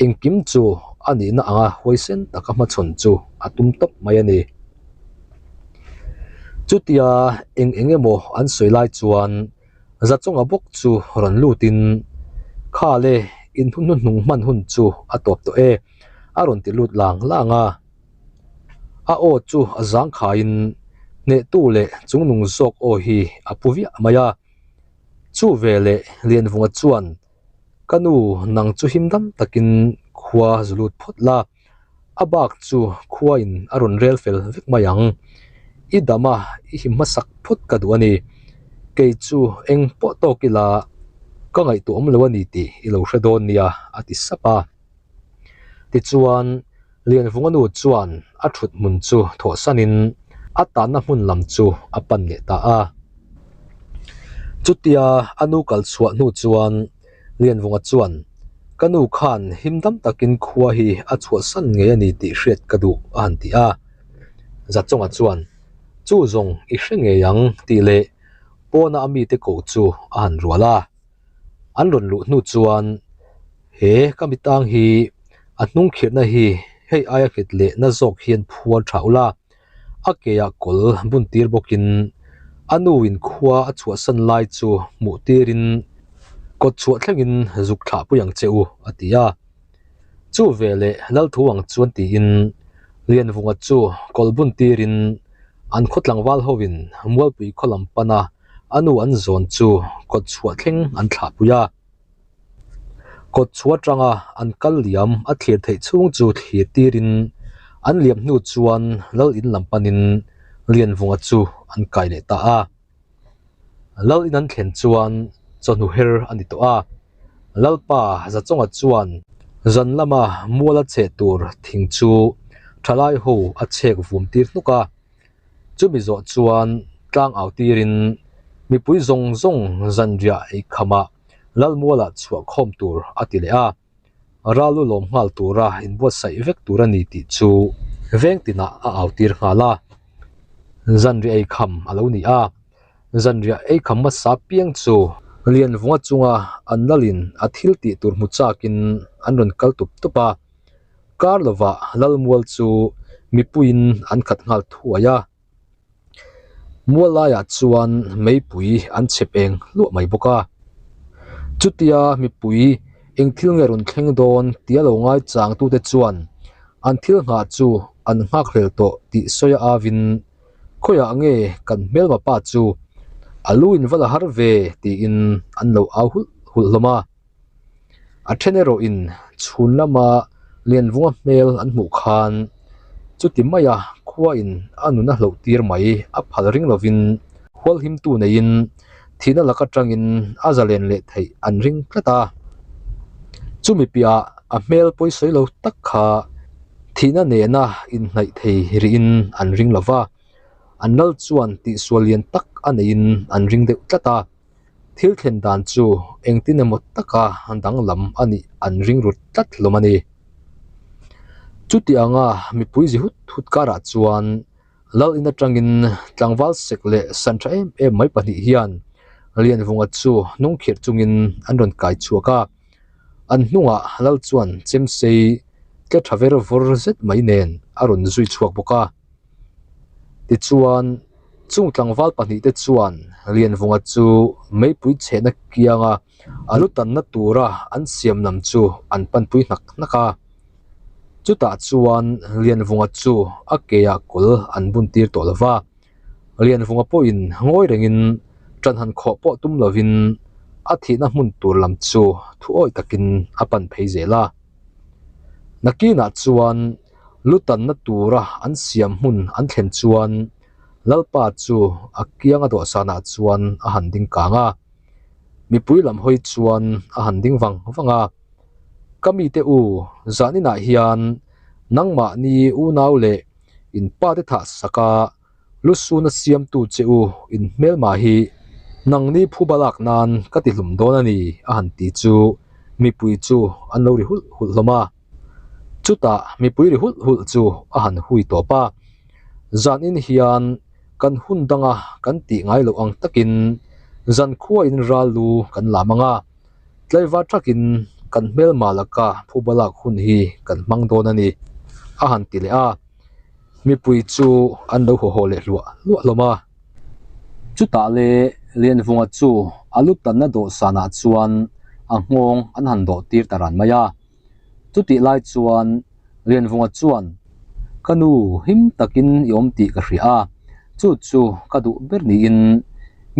engkim chu a nihna anga huaisen taka hmachhawn chu a tum tawp mai a ni. Chutia eng eng emaw an sawi lai chuan Zachunga bawk chu rawn lutin, Kha le, in hun hnuhnung hman hun chu a tawp tawh e, a rawn ti lut lang lang a. A aw chu a zangkhaiin hnehtu leh chungnung zawk aw hi a pu viah mai a. Chu ve leh Lianvunga chuan, Ka nu, nang chu him dam takin khua zu lut phawt la, a bak chu khuain a rawn rel fel vek mai ang. I dam a, i him hmasak phawt ka duh a ni. Kei chu eng pawh tawk ila ka ngaihtuah awm lo a ni tih i lo hre dawn nia, a ti sap a. Tichuan, Lianvunga nu chuan a thut hmun chu thawhsanin a tanna hmun lam chu a pan leh ta a. Chutia a nu kal chhuah hnu chuan Lianvunga chuan, Ka nu khan him dam takin khua hi a chhuahsan ngei a ni tih hriat ka duh a han ti a. Zachawnga chuan, Chu zawng i hre ngei ang tih leh pawna a mite koh chu a han rual a. An rawn luh hnu chuan he ka mitang hi a hnung khirhna hi hei aia nghet leh na zawk hian phuar tha ula, a ke ah kawl bun tir bawkin a nu in khua a chhuahsan lai chu hmuh tirin kawt chhuah thlengin zuk thlah pui ang che u a ti a. Chu veleh Lalthuang chuan tiin Lianvunga chu kawl bun tirin an khaw tlangval hovin Mualpui khaw lam pana a nu an zawn chu kawt chhuah thleng an thlah pui a. Kawt chhuah atanga an kal liam a thlir theih chhung chu thlir tirin an liam hnu chuan lal in lam panin Lianvunga chu an kai leh ta a. Lal in an thlen chuan chawhnu her a ni tawh a. Lalpa Zachawnga chuan zan lama mual a cheh tur thing chu thalai ho a chhek vum tir hnuk a. Chumi zawh chuan tlang au tirin mipui zawng zawng zanriah ei khamah. Lalmualah chhuah khawm tur a ti leh a, ral u lawm nghal tura inbuatsaih vek tur a ni tih chu veng tinah a au tir nghal a. Zanriah ei kham a lo ni a, zanriah ei kham hmasa piang chu Lianvunga chunga an lalin a thil tih tur hmu chakin an rawn kal tup tup a, kar lovah Lalmual chu mipuiin an khat nghal thuai a. Mual laiah chuan meipui an chhep eng hluah mai bawk a. Chutia mipui eng thil nge rawn thleng dawn tia lo ngai chang tute chuan an thil nghah chu an nghak hlel tawh tih sawi a avin khawiah nge kan hmelma pa chu a lu in va la har ve tiin an lo au hulh hulh hlawm a. A then erawhin chhun lama Lianvunga hmel an hmuh khan chuti maia khuain a nun a hloh tir mai a phal ring lovin hualhimtu neiin thihna lak atangin a zalen leh theih an ring tlat a. Chumi piahah a hmel pawisawi lo tak kha thihna nena inhnaih thei rihin an ring lo va, an lal chuan tihsual lian tak a neiin an ring deuh tlat a. Thil thlen dan chu engtin emaw taka danglam a nih an ring rut tlat hlawm a ni. Chuti anga mipui zi hut hut karah chuan Lal in atangin tlangval sek leh san tha em em mai pahnih hian Lianvunga chu hnungkhirh chungin an rawn kai chhuak a. An hnungah Lal chuan chemsei tle tha ver vawr zet mai nen a rawn zui chhuak bawk a. Tichuan, chung tlangval pahnihte chuan Lianvunga chu meipui chhehna kianga a lu tanna tura an siam lam chu an panpui hnak hnak a. Chutah chuan Lianvunga chu a keah kawl an bun tir tawh lo va, Lianvunga pawhin ngawi rengin ṭan han khawh pawh tum lovin a thihna hmun tur lam chu thu awih takin a pan phei zel a. Nakinah chuan Lu tanna tura an siam hmun an thlen chuan Lalpa chu a kianga dawhsanah chuan a han ding kang a, mipui lam hawi chuan a han ding vang vang a, Ka mite u, zaninah hian nangmahni unau leh in pate thah saka Lusuna siamtu che u in hmelma hi nangni phuba lak nan ka ti hlum dawn a ni a han ti chu mipui chu an lo ri hulh hulh hlawm a. Chutah mipui ri hulh hulh chu a han hui tawp a, zanin hian kan hun danga kan tih ngai loh ang takin zankhuain ral lu kan lam ang a, tlaivar thakin kan hmelma laka phuba lak hun hi kan hmang dawn a ni a han ti leh a. Mipui chu an lo haw haw leh hluah hluah hlawm a. Chutah le Lianvunga chu a lu tanna dawhsanah chuan a nghawng an han dawh tir ta ran mai a. Chutih lai chuan Lianvunga chuan, Ka nu, him takin i awm tih ka hria a, chu chu ka duh ber niin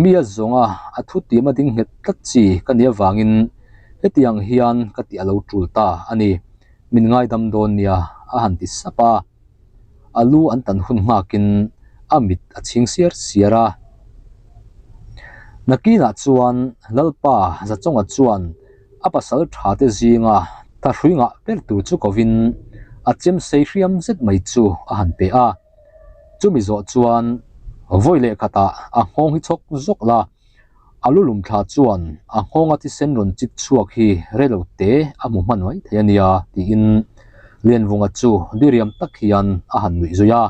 mi a zawnga a thutiam a ding nghet tlat chi ka nih avangin hetiang hian ka tih a lo tul ta a ni. Min ngaidam dawn nia a han ti sap a, a lu an tan hun nghakin a mit a chhing siar siar a. Nakinah chuan Lalpa Zachawnga chuan a pasal tha te zinga thahrui ngah ber tur chu kovin a chem sei hriam zet mai chu a han pe a. Chumi zawh chuan vawi leh khatah a nghawng hi chhawk zawk la. A lu lum thla chuan a nghawnga thisen rawn chik chhuak hi relo te a hmu hman mai thei a nia tiin Lianvunga chu diriam tak hian a han nuih zui a.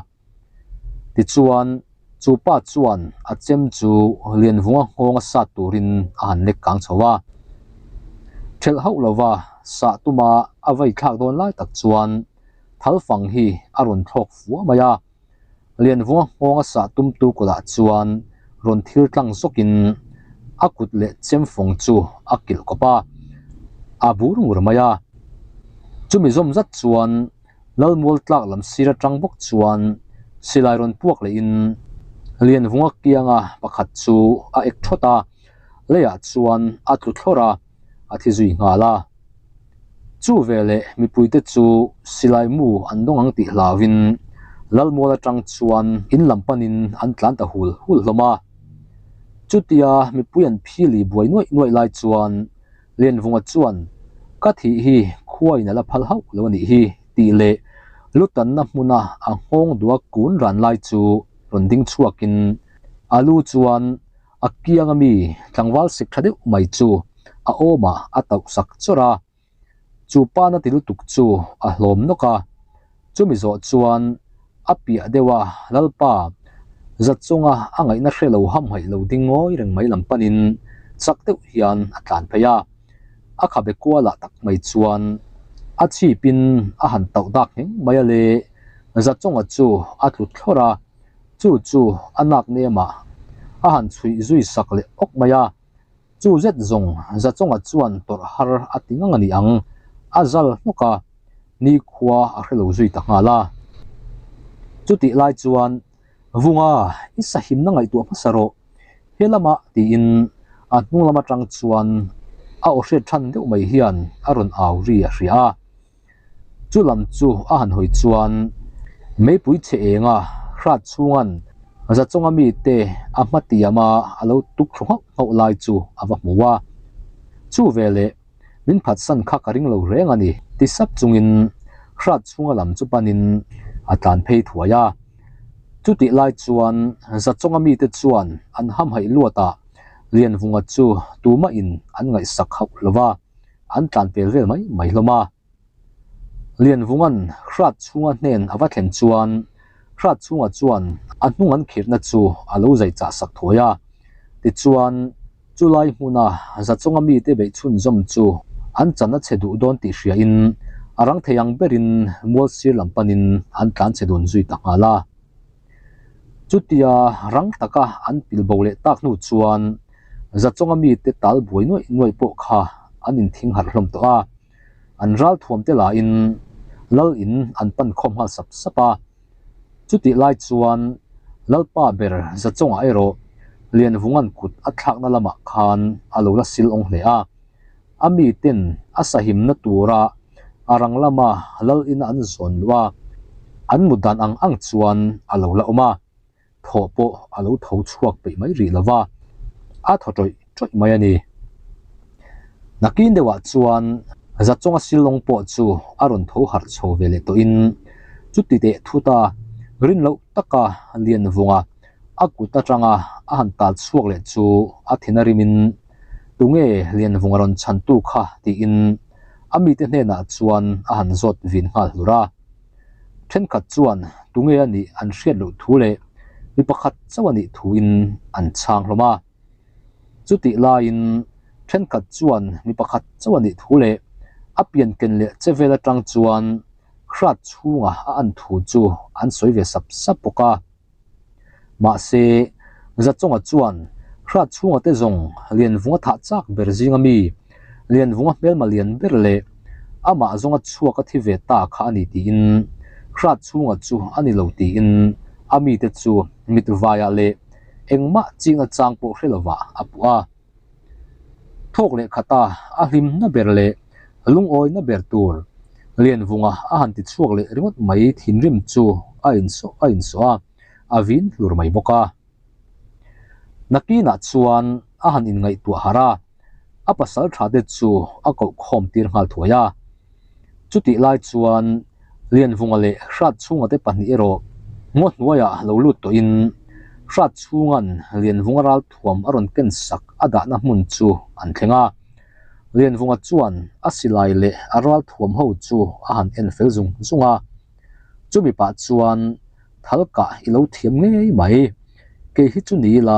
Tichuan chu pa chuan a chem chu Lianvunga nghawnga sat turin a han lek kang chho a. Thelh hauh lova sah tuma a vei thlak dawn lai tak chuan thalfang hi a rawn thlawk fua mai a. Lianvunga nghawnga sah tumtu kutah chuan rawn thil tlang zawkin a kut leh chemfawng chu a kilh kawp a, a bur ngur mai a. Chumi zawm zat chuan Lalmual tlak lam sir atang bawk chuan silai rawn puak lehin Lianvunga kianga pakhat chu a ek thawt a, leiah chuan a tlu thlawrh a, a thi zui nghal a. Chu veleh mipuite chu silai mu an dawng ang tih hlauhin Lalmual atang chuan in lam panin an tlan ta hul hul hlawm a. Chutia mipui an phili buai nuaih nuaih lai chuan Lianvunga chuan ka thih hi khuain a la phal hauh lo a nih hi tih leh lutanna hmuna a nghawng duah kun ran lai chu rawn ding chhuakin a lu chuan A kianga mi tlangval sik tha deuh mai chu a awmah a tauh sak chawrh a, chu pa na ti lutuk chu a hlawm nawk a, chumi zawh chuan a piah deuh a Lalpa zat chunga a ngaihna hre lo hamhaih lo ding ngawi reng mai lam panin chak deuh hian a tlan phei a, a khabe kualah tak mai chuan a chhipin a han tauh dak ngheng mai a le, Zachunga chu a tlu thlawrh a, chu chu a nak nemah a han chhuih zui sak leh awk mai a. Chu zet zawng Zachawnga chuan tawrh har a ti ngang a ni ang, a zal hnawk a, nikhua a hre lo zui ta nghal a. Chutih lai chuan, Vunga, i sahimna ngaihtuah hmasa rawh, he lamah tiin a hnung lam atang chuan a aw hriat than deuh mai hian a rawn au ri a hria a. Chu lam chu a han hawi chuan meipui chhe enga hrat chhungan Zachawnga mite a hma tiama a lo tuk thlu nghauh nghauh lai chu a va hmu a. Chu veleh min phatsan kha ka ring lo reng a ni ti sap chungin hrat chhunga lam chu panin a tlan phei thuai a. Chutih lai chuan Zachawnga mite chuan an hamhaih luatah Lianvunga chu tumahin an ngaihsak hauh lo va. an tlan pel vel mai mai hlawm a. Lianvunga'n hrat chhunga hnen a va thlen chuan hrat chhunga chuan a hnung an khirhna chu a lo zai chah sak thuai a. Tichuan, chulai hmuna Zachawnga mite beih chhunzawm chu an chan a chhe duh dawn tih hriain a rang thei ang berin mual sir lam panin an tlan chhe dun zui ta nghal a. Chutia rang taka an pil bo leh tak hnu chuan Zachawnga mite tal buai nuaih nuaih pawh kha an inthing harh hlawm tawh a, an ralthuam te lahin Lal in an pan khawm nghal sap sap a. Chutih lai chuan Lalpa ber Zachawnga erawh Lianvunga'n kut a thlakna lamah khan a lo la sil awng hle a, a miten a sahimna tura a rang lama Lal ina an zawn luh a, an mut dan ang ang chuan a lo la awm a. Thawh pawh a lo tho chhuak peih mai rih lo va, a thaw tawih tawih mai a ni. Nakin deuhah chuan Zachawnga Shillong pawh chu a rawn tho harh chho ve leh tawhin chuti teh thut a, rin loh taka Lianvunga a kut atanga a han tal chhuak leh chu a thin a rimin tunge Lianvunga rawn chhantu kha tiin a mite hnenah chuan a han zawt vin nghal hlur a. Thenkhat chuan tunge a nih an hriat loh thu leh mi pakhat chauh a nih thuin an chhang hlawm a. Chutih laiin thenkhat chuan mi pakhat chauh a nih thu leh a pianken leh che vel atang chuan hrat chhunga a an thu chu an sawi ve sap sap bawk a. Mahse, Zachawnga chuan hrat chhunga te zawng Lianvunga thah chak ber zinga mi, Lianvunga hmelma lian ber leh amah zawnga chhuak a thi ve ta kha a ni tiin hrat chhunga chu a ni lo tiin a mite chu mit vaiah leh engmah chingna chang pawh hre lovah a puh a. Thawk leh khata a hlimna ber leh lungawina ber tur Lianvunga a han ti chhuak leh ringawt mai thinrim chu a insawh a insawh a, a vin hlur mai bawk a. Nakinah chuan a han inngaihtuah harh a, a pasal tha te chu a koh khawm tir nghal thuai a. Chutih lai chuan Lianvunga leh Hratchhunga te pahnih erawh ngaw hnuaiah lo lut tawhin Hratchhunga'n Lianvunga ralthuam a rawn ken sak a dahna hmun chu an thleng a. Lianvunga chuan a silai leh a ralthuam ho chu a han en fel zung zung a. Chumi pah chuan thal kah i lo thiam ngei mai. Kei hi chu ni ila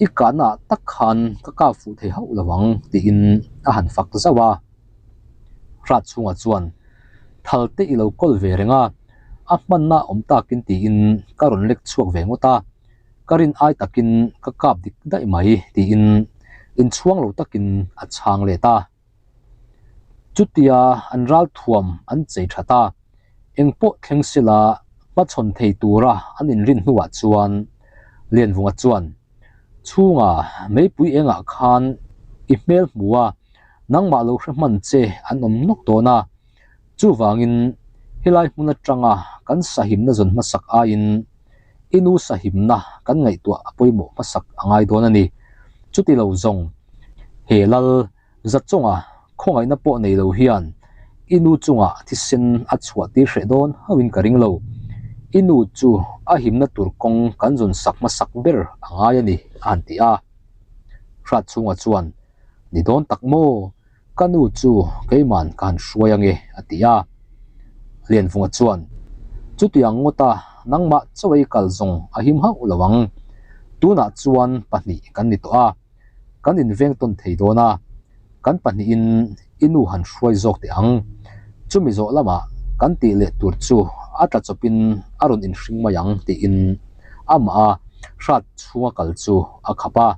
i kahna ah tak khan ka kap fuh thei hauh lo ang tiin a han fak zauh a. Hrat chhungah chuan thal te i lo kawl ve reng a, a hmanna awm takin tiin ka rawn lek chhuak ve ngawt a, ka rin ai takin ka kap dik daih mai tiin inchhuang lo takin a chhang let a. Chutia an ral thuam an chei that a, engpawh thleng sela hmachhawn thei tura an inrin hnuah chuan Lianvunga chuan chhunga meipui engah khan i hmel hmu a, nangmah lo hre hman che an awm nawk dawn a, chuvangin helai hmun atanga kan sahimna zawn hmasak aiin i nu sahimna kan ngaihtuah a pawimawh hmasak a ngai dawn a ni. Chuti lo zawng he lal Zachawnga khawngaihna pawh nei lo hian i nu chungah thisen a chhuah tir hreh dawn hauhin ka ring lo. I nu chu a himna tur kawng kan zawn sak hmasak ber a ngai a ni, a han ti a. Hrat chhunga chuan. Ni dawn tak maw? Ka nu chu keiman ka han hruai ange, a ti a. Lianvunga chuan, Chutiang ngawta nangmah chaw ei kal zawng a him hauh lo ang. Tunah chuan pahnih kan ni tawh a, kan inveng tawn thei dawn a, kan pahnihin i nu han hruai zawk teh ang. Chumi zawh lamah kan tih leh tur chu a tla chawpin a rawn inhring mai ang tiin amah a hrat chhunga kal chu a khap a.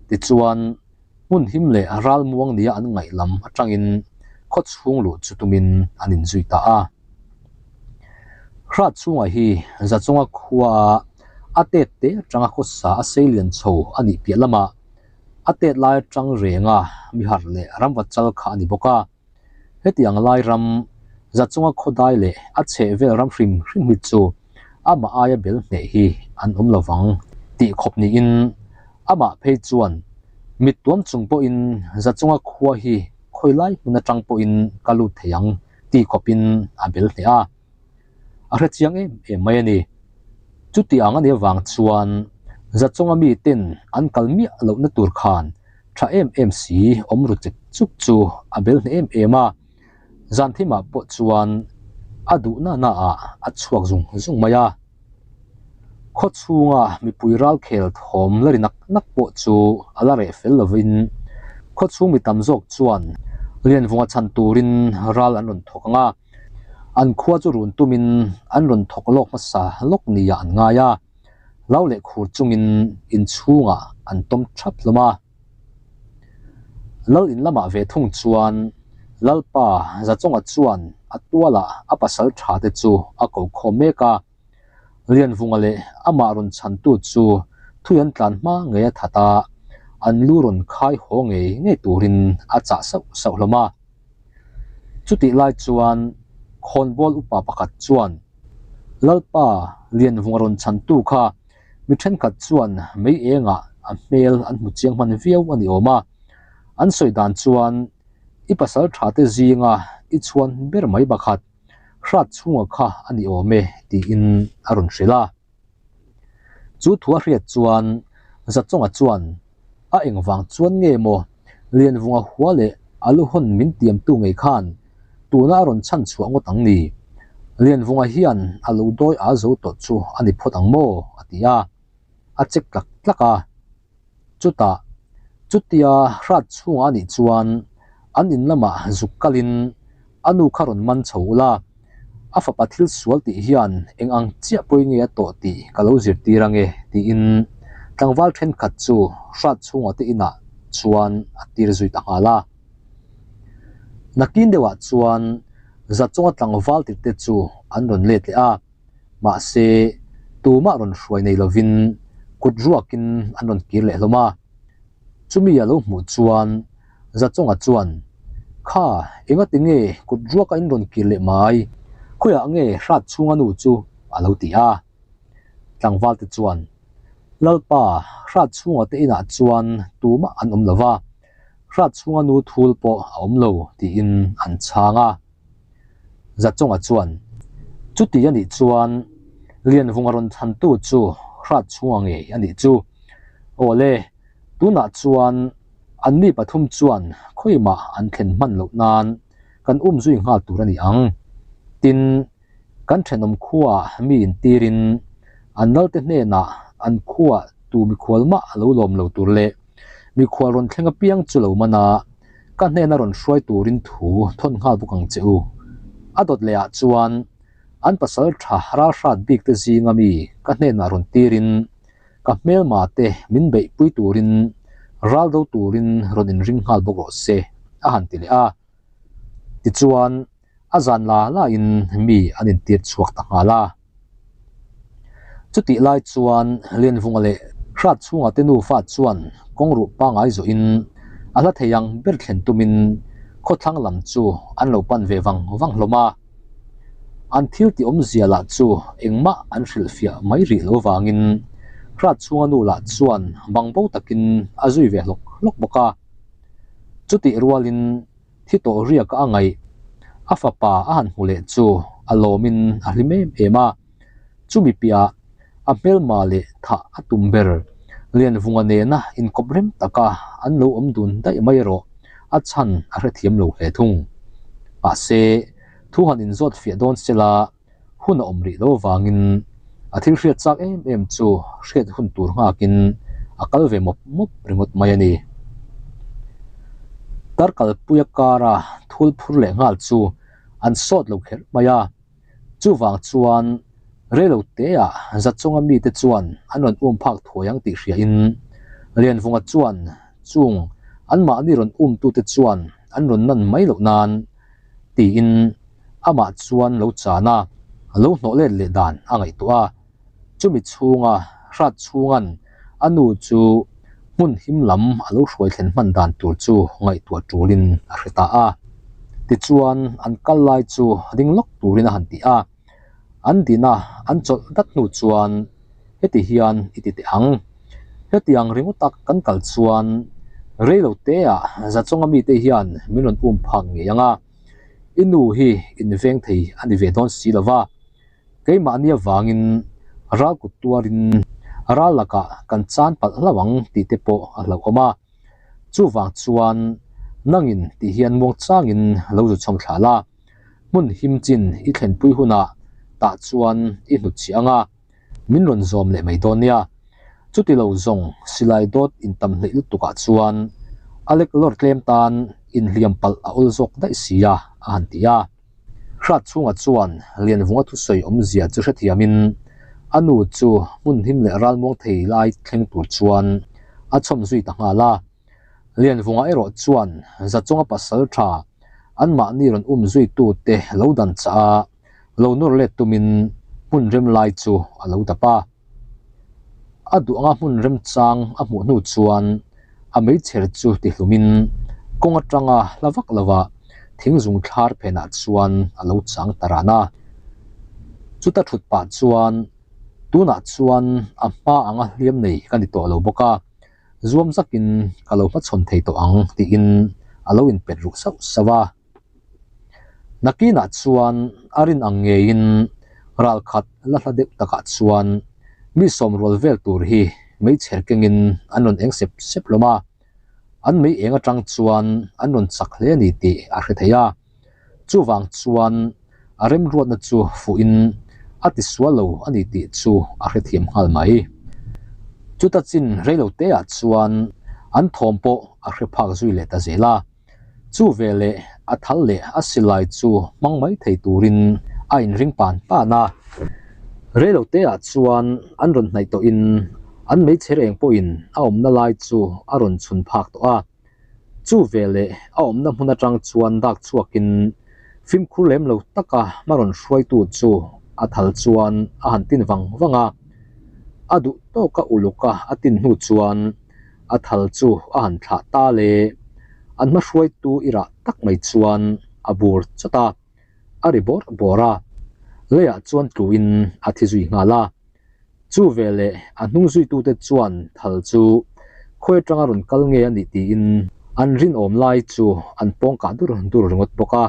Tichuan, hmun him leh ralmuang nia an ngaih lam atangin khaw chhung luh chu tumin an inzui ta a. Hrat chhungah hi Zachunga khua a tet te atanga khawsa a seilian chho a nih piah lamah a tet lai atang renga mihar leh ramva chal kha a ni bawk a. Hetiang lai ram Zachunga khawdai leh a chhehvel ram hrim hrim hi chu amah aia bel hneh hi an awm lovang tih khawp niin amah phei chuan mit tuam chung pawhin Zachunga khua hi khawi lai hmun atang pawhin ka lut thei ang tih khawpin a bel hneh a, a hre chiang em em mai a ni. Chutiang a nih avang chuan Zachawnga miten an kal miah lohna tur khan tha em em si awm ru chek chuk chu a bel hneh em em a, zan thimah pawh chuan a duhna naah a chhuak zung zung mai a. Khaw chhunga mipui ralkhel thawm la ri nak nak pawh chu a la reh fel lovin khaw chhung mi tam zawk chuan Lianvunga chhan turin ral an rawn thawk ang a, an khua chu run tumin an rawn thawk lawk hmasa lawk nia an ngai a, lau leh khur chungin inchhungah an tawm thap hlawm a. Lal in lamah ve thung chuan Lalpa Zachawnga chuan a tualah a pasal tha te chu a ko khawm mek a, Lianvunga leh amah rawn chhantu chu thui an tlan hma ngei a that a, an lu rawn khai haw ngei ngei turin a chah sauh sauh hlawm a. Chutih lai chuan khawnbawl upa pakhat chuan Lalpa Lianvunga rawn chhantu kha Mi thenkhat chuan mei engah a hmel an hmu chiang hman viau a ni awm a, an sawi dan chuan i pasal tha te zinga i chhuan ber mai bakhat hrat chhunga kha a ni awm e tiin a rawn hrilh a. Chu thu a hriat chuan Zachawnga chuan a engvang chuan nge maw Lianvunga hua leh a lu hawn min tiamtu ngei khan tuna a rawn chhan chhuah ngawt ang ni? Lianvunga hian a lo dawi a zo tawh chu a ni phawt ang maw? a ti a, a chek tlak tlak a. Chutah, chutia hrat chhungah a nih chuan an in lamah zuk kalin a nu kha rawn man chho ula, a fapa thil sual tih hian eng ang chiah pawi nge a tawh tih ka lo zirtir ange tiin tlangval thenkhat chu hrat chhungah te inah chuan a tir zui ta nghal a. Nakin deuhah chuan Zachawnga tlangval tirte chu an rawn let leh a, mahse tumah rawn hruai nei lovin kut ruakin an rawn kir leh hlawm a. Chumi a lo hmuh chuan Zachawnga chuan, Kha, engati nge kut ruaka in rawn kir leh mai? Khawiah nge hrat chhunga nu chu? a lo ti a. Tlangvalte chuan, Lalpa, hrat chhunga te inah chuan tumah an awm lo va, hrat chhunga nu thul pawh a awm lo, tiin an chhang a. Zachawnga chuan, Chuti a nih chuan Lianvunga rawn chhantu chu hrat chhunga ngei a nih chu. Awle, tunah chuan Anni pathum chuan khawimah an thlen hman loh nan kan um zui nghal tur a ni ang. Tin, kan thenawm khuaah mi intirin an nalte hnenah an khuaah tu mikhual mah a lo lawm lo tur leh mikhual rawn thleng apiang chu lo man a, ka hnena rawn hruai turin thu thawn nghal bawk ang che u. A dawt lehah chuan an pasal tha ralhrat bik te zinga mi ka hnenah rawn tirin Ka hmelma te min beihpui turin ral do turin rawn inring nghal bawk rawh se, a han ti leh a. Tichuan, a zan la lain mi an intir chhuak ta nghal a. Chutih lai chuan Lianvunga leh Hrat chhunga te nufa chuan kawngruh pangai zawhin a hla thei ang ber thlen tumin khawthlang lam chu an lo pan ve vang vang hlawm a. An thil tih awmzia lah chu engmah an hrilhfiah mai rih lo vangin Hrat chhunga nu lah chuan bang bo takin a zui ve hlawk hlawk bawk a. Chutih rualin thi tawh riaka a ngaih a fapa a han hmu leh chu a lawmin a hlim em em a. Chumi piah a hmelma leh thah a tum ber. Lianvunga nena inkawp rem taka an lo awm dun daih mai erawh a chhan a hrethiam lo hle thung. Mahse, thu han inzawt fiah dawn sela hun a awm rih lo avangin a thil hriat chak em em chu hriat hun tur nghakin a kal ve mawp mawp ringawt mai a ni. Tarkalpuia kara thul phur leh nghal chu an sawt lo kher mai a. Chuvang chuan reilo teah Zachawnga mite chuan an rawn um phak thuai ang tih hriain Lianvunga chuan chung anmahni rawn umtute chuan an rawn nan mai loh nan tiin amah chuan lo chan a, lo hnawh let leh dan a ngaihtuah a. Chumi chhunga hrat chhunga'n a nu chu hmun him lam a lo hruai thlen hman dan tur chu ngaihtuah tulin a hre ta a. Tichuan, an kal lai chu ding lawk turin a han ti a. An dina an chawlh dat hnu chuan, Heti hian i ti teh ang. Hetiang ringawt tak kan kal chuan rei lo teah Zachawnga mite hian min rawn um phak ngei ang a. I nu hi inveng thei a ni ve dawn si lo va. Keimahni avangin ral kut tuarin ral lakah kan chan palh hlauh ang tih te pawh a hlauhawm a. Chuvang chuan nangin tih hian muangchangin lo zu chhawm thla la, hmun him chin i thlenpui hunah tah chuan i hnutchhiah ang a, min rawn zawm leh mai dawn nia. Chuti lo zawng silai dawt intam hleih lutukah chuan a lek lawr tlem tan inhliam palh a awl zawk daih sia a han ti a. Hrat chhungah chuan Lianvunga thusawi awmzia chu hrethiamin a nu chu hmun him leh ralmuang thei lai thleng tur chuan a chhawm zui ta nghal a. Lianvunga erawh chuan Zachawnga pasal tha anmahni rawn um zuitute lo dan chah a, lo nawr let tumin hmun rem lai chu a lo dap a. A duh anga hmun remchang a hmuh hnu chuan a meichher chu tihlumin kawng atanga hla vak lova thing zung thlar phenah chuan a lo chang ta ran a. Chuta thut pah chuan tunah chuan a hma anga hliam nei ka ni tawh lo bawk a, zuam zakin ka lo hmachhawn thei tawh ang tiin a lo inpet ruh sauh sauh a. Nakinah chuan a rin ang ngeiin ralkhat la hla deuh takah chuan mi sawmrual vel tur hi meichher kengin an rawn eng sep sep hlawm a, an mei eng atang chuan an rawn chak hle a ni tih a hre thei a. Chuvang chuan a remruatna chu fuhin a tisual lo a ni tih chu a hrethiam nghal mai. Chuta chin reiloteah chuan an thawm pawh a hre phak zui leh ta zel a. Chu veleh a thal leh a silai chu hmang mai thei turin a inring pan pan a. Reiloteah chuan an rawn hnaih tawhin an meichher eng pawhin a awmna lai chu a rawn chhun phak tawh a. Chu veleh a awmna hmun atang chuan dak chhuakin fimkhur lem lo taka hma rawn hruaitu chu a thal chuan a han tin vang vang a. A duh tawka uluka a tin hnu chuan A thal chu a han thlah ta le. An hma hruaitu i rah tak mai chuan a bur chawt a, a ri bawrh bawrh a. Leiah chuan tluin a thi zui nghal a. Chu veleh a hnung zuitute chuan thal chu khawi atanga rawn kal nge a nih tiin an rinawm lai chu an pawng kah dur dur ringawt bawk a.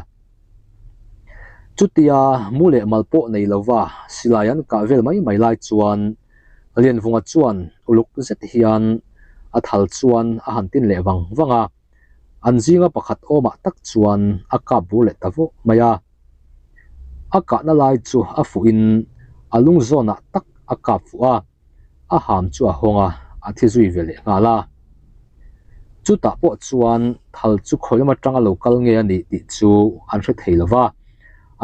Chutia mu leh mal pawh nei lova silai an kah vel mai mai lai chuan Lianvunga chuan uluk zet hian a thal chuan a han tin leh vang vang a, an zinga pakhat awmah tak chuan a kap bur leh ta vawh mai a. A kahna lai chu a fuhin a lung zawnah tak a kap fuh a, a ham chu a hawng a, a thi zui ve leh nghal a. Chutah pawh chuan thal chu khawi lam atanga lo kal nge a nih tih chu an hre thei lo va,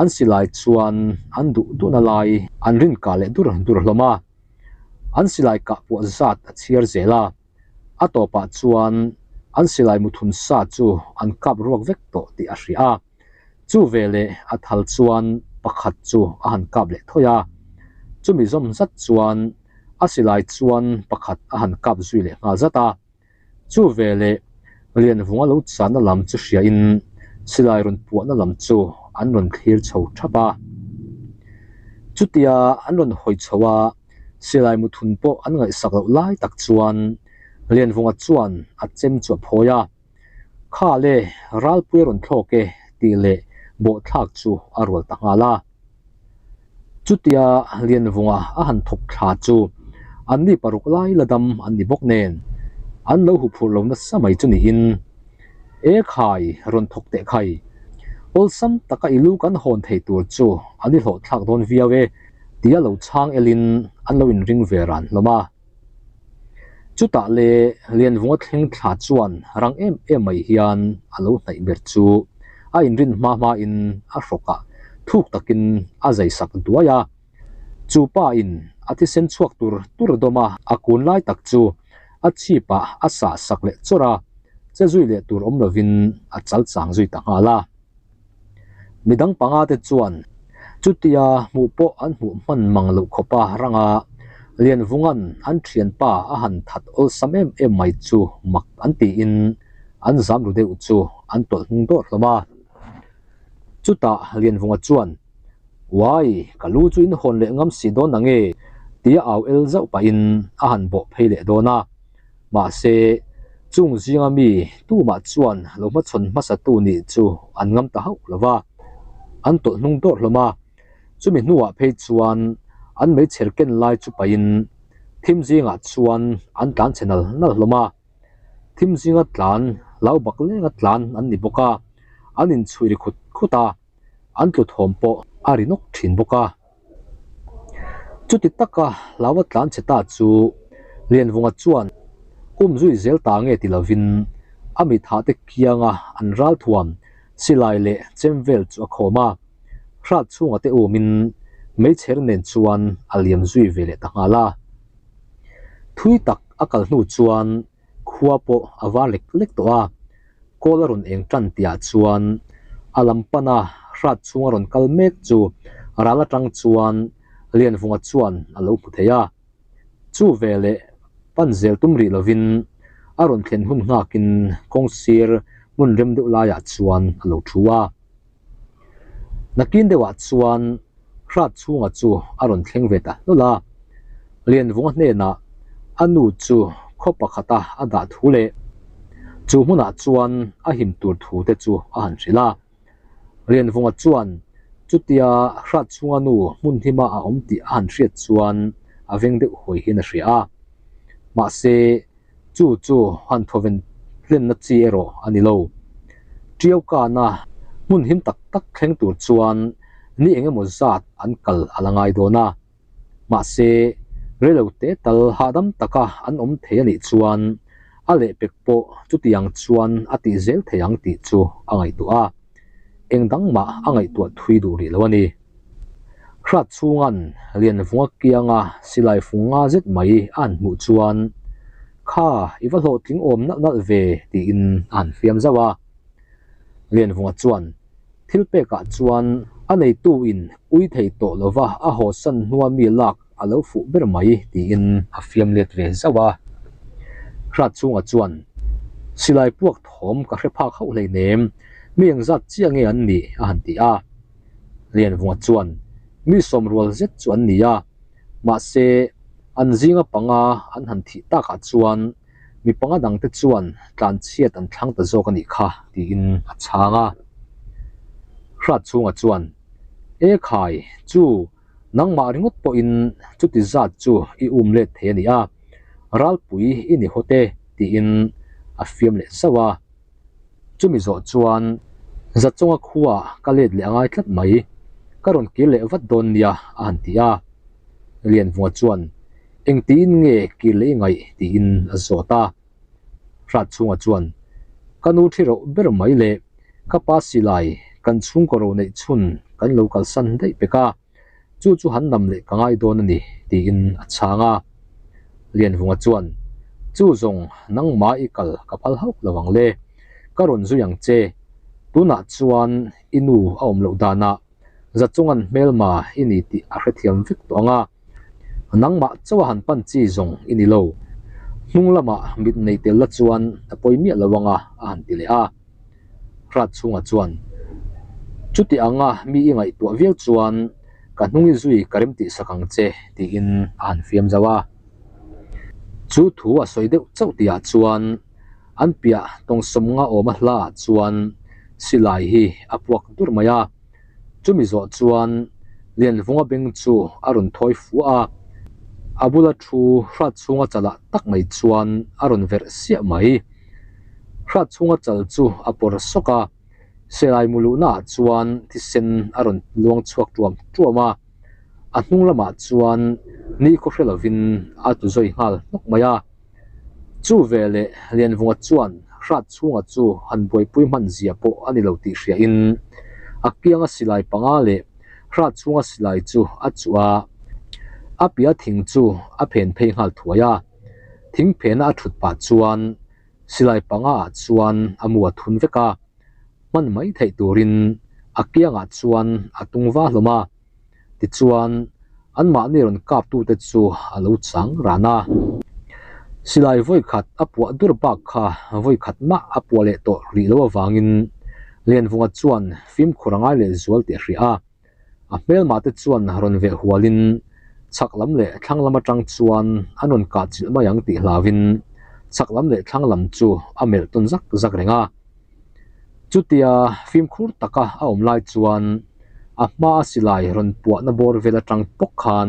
an silai chuan an duh duhna lai an rin kah leh dur dur hlawm a, an silai kah puah zat a chhiar zel a, a tawpah chuan an silai muthun sa chu an kap ruak vek tawh tih a hria a, chu veleh a thal chuan pakhat chu a han kap leh thawi a, chumi zawm zat chuan a silai chuan pakhat a han kap zui leh nghal zat a. Chu veleh Lianvunga lo chahna lam chu hriain silai rawn puahna lam chu an rawn thlir chho thap a. Chutia an rawn hawi chho a, silai muthun pawh an ngaihsak loh lai tak chuan Lianvunga chuan a chem chu a phawi a. Kha le, ralpui a rawn thlawk e tih leh bawhthlak chu a rual ta nghal a. Chutia Lianvunga a han thawk thla chu Anni paruk lai la dam an ni bawk nen an lo huphurh lo nasa mai chu niin, E khai, rawn thawk teh khai. Awlsam taka i lu kan hawn thei tur chu an i hlawhthlak dawn viau e tia lo chhang elin an lo inring ve ran hlawm a. Chutah le Lianvunga thleng thla chuan rang em em mai hian a lo hnaih ber chu a inrin hma hmain a hrawkah thuk takin a zai sak duai a. Chu pa in a thisen chhuak tur tur dawm a, a kun lai tak chu a chhip ah a sah sak leh chawrh a, che zui leh tur awm lovin a chal chang zui ta nghal a. Midang panga te chuan chutia hmuh pawh an hmuh hman mang loh khawp a ranga Lianvunga'n an thianpa a han that awlsam em em mai chu mak an tiin an zam ru deuh chu an tawlh hnung dawrh hlawm a. Chutah Lianvunga chuan Uai, ka lu chu in hawn leh ngam si dawn ang e tia au el zauh pahin a han bawh phei leh dawn a. Mahse, chung zinga mi tumah chuan lo hmachhawn hmasatu nih chu an ngam ta hauh lo va, an tawlh hnung dawrh hlawm a. Chumi hnuah phei chuan an meichher ken lai chu pahin thim zingah chuan an tlan chhe nal nal hlawm a. Thim zinga tlan, lau bak lenga tlan an ni bawk a, an inchhuih ri khut khut a, an tlu thawm pawh a ri nawk thin bawk a. Chuti taka hlaua tlan chhe ta chu Lianvunga chuan um zui zel ta nge ti lovin a mit hah te kianga an ral thuam silai leh chem vel chu a khawm a, hrat chhunga te umin meichher nen chuan a liam zui ve leh ta nghal a. Thui tak a kal hnu chuan khua pawh a var lek lek tawh a, kawl a rawn eng tan tihah chuan a lam pana hrat chhunga rawn kal mek chu ral atang chuan Lianvunga chuan a lo hmu thei a. Chu veleh pan zel tum rih lovin a rawn thlen hun nghakin kawng sir hmun rem deuh laiah chuan a lo thu a. Nakin deuhah chuan hrat chhunga chu a rawn thleng ve ta hlawl a, Lianvunga hnenah a nu chu khaw pakhata a dah thu leh chu hmunah chuan a him tur thu te chu a han hrilh a. Lianvunga chuan chutia hrat chhunga nu hmun hlima a awm tih a han hriat chuan a veng deuh huai hian a hria a, mahse Chu chu han thawven hlenna chi erawh a ni lo. Ṭiau kana hmun him tak tak thleng tur chuan ni eng emaw zat an kal a la ngai dawn a. Mahse, reilo te tal hahdam taka an awm thei a nih chuan a lehpek pawh chutiang chuan a tih zel thei ang tih chu a ngaihtuah a. Eng dang mah a ngaihtuah thui duh rih lo a ni. Hrat chhunga'n Lianvunga kianga silai fung nga zet mai a han hmuh chuan, Kha, i va hlawhtling awm nalh nalh ve, tiin a han fiam zauh a. Lianvunga chuan, Thil pekah chuan a neituin ui thei tawh lova a hawsan hnua mi lak a lo fuh ber mai, tiin a fiam let ve zauh a. Hrat chhunga chuan, Silai puak thawm ka hre phak hauh hleinem, mi engzat chiah nge an nih? a han ti a. Lianvunga chuan mi sawmrual zet chu an ni a, mahse an zinga panga an han thih takah chuan mi panga dangte chuan tlanchhiat an thlang ta zawk a nih kha tiin a chhang a. Hrat chhunga chuan, E khai, chu nangmah ringawt pawhin chuti zat chu i um let thei a ni a, ralpui i ni hawt e tiin a fiam leh zauh a. Chumi zawh chuan Zachawnga khua ka let leh a ngai tlat mai, ka rawn kir leh vat dawn nia a han ti a. Lianvunga chuan engtiin nge kir leh i ngaih tiin a zawt a. Hratchhunga chuan ka nu thi rauh ber mai leh ka pa silai kan chhungkaw ro neih chhun kan lo kalsan daih pek a. Chu chu han nam leh ka ngai dawn a ni, tiin a chhang a. Lianvunga chuan, Chu zawng nangmah i kal ka phal hauh lo ang le, ka rawn zui ang che. Tunah chuan i nu a awm loh danah Zachunga'n hmelma i ni tih a hrethiam vek tawh ang a, nangmah chauha han pan chi zawng i ni lo. Hnung lamah mit nei tel la chuan a pawi miah lo ang a, a han ti leh a. Hrat chhungah chuan, Chuti anga mi i ngaihtuah viau chuan ka hnung i zui ka rem tih sak ang che, tiin a han fiam zauh a. Chu thu a sawi deuh chauh tihah chuan an piah tawngsawmnga awma hlaah chuan silai hi a puak dur mai a. Chumi zawh chuan Lianvunga beng chu a rawn thawi fuah a. A bula thu hrat chhunga chalah tak mai chuan a rawn verh siah mai. Hrat chhunga chal chu a pawr sawk a, silai mu luhnaah chuan thisen a rawn luang chhuak tuam tuam a, a hnung lamah chuan ni khaw hre lovin a tlu zawi nghal hnawk mai a. Chu veleh Lianvunga chuan hrat chhunga chu han buaipui hman zia pawh a ni lo tih hriain a kianga silai panga leh hrat chhunga silai chu a chuh a, a piah thing chu a phen phei nghal thuai a. Thing phena a thut pah chuan silai panga ah chuan a mu a thun vek a, hman mai theih turin a kiangah chuan a tung va hlawm a. Tichuan, anmahni rawn kaptute chu a lo chang ran a. Silai vawi khat a puah dur bak kha vawi khat mah a puah leh tawh rih lo avangin Lianvunga chuan fimkhur a ngai leh zual tih a hria a. A hmelmahte chuan rawn veh hualin chhak lam leh thlang lam atang chuan an rawn kah chilh mai ang tih hlauin chhak lam leh thlang lam chu a melh tawn zak zak reng a. Chutia fimkhur taka a awm lai chuan a hmaa silai rawn puahna bawr vel atang pawk khan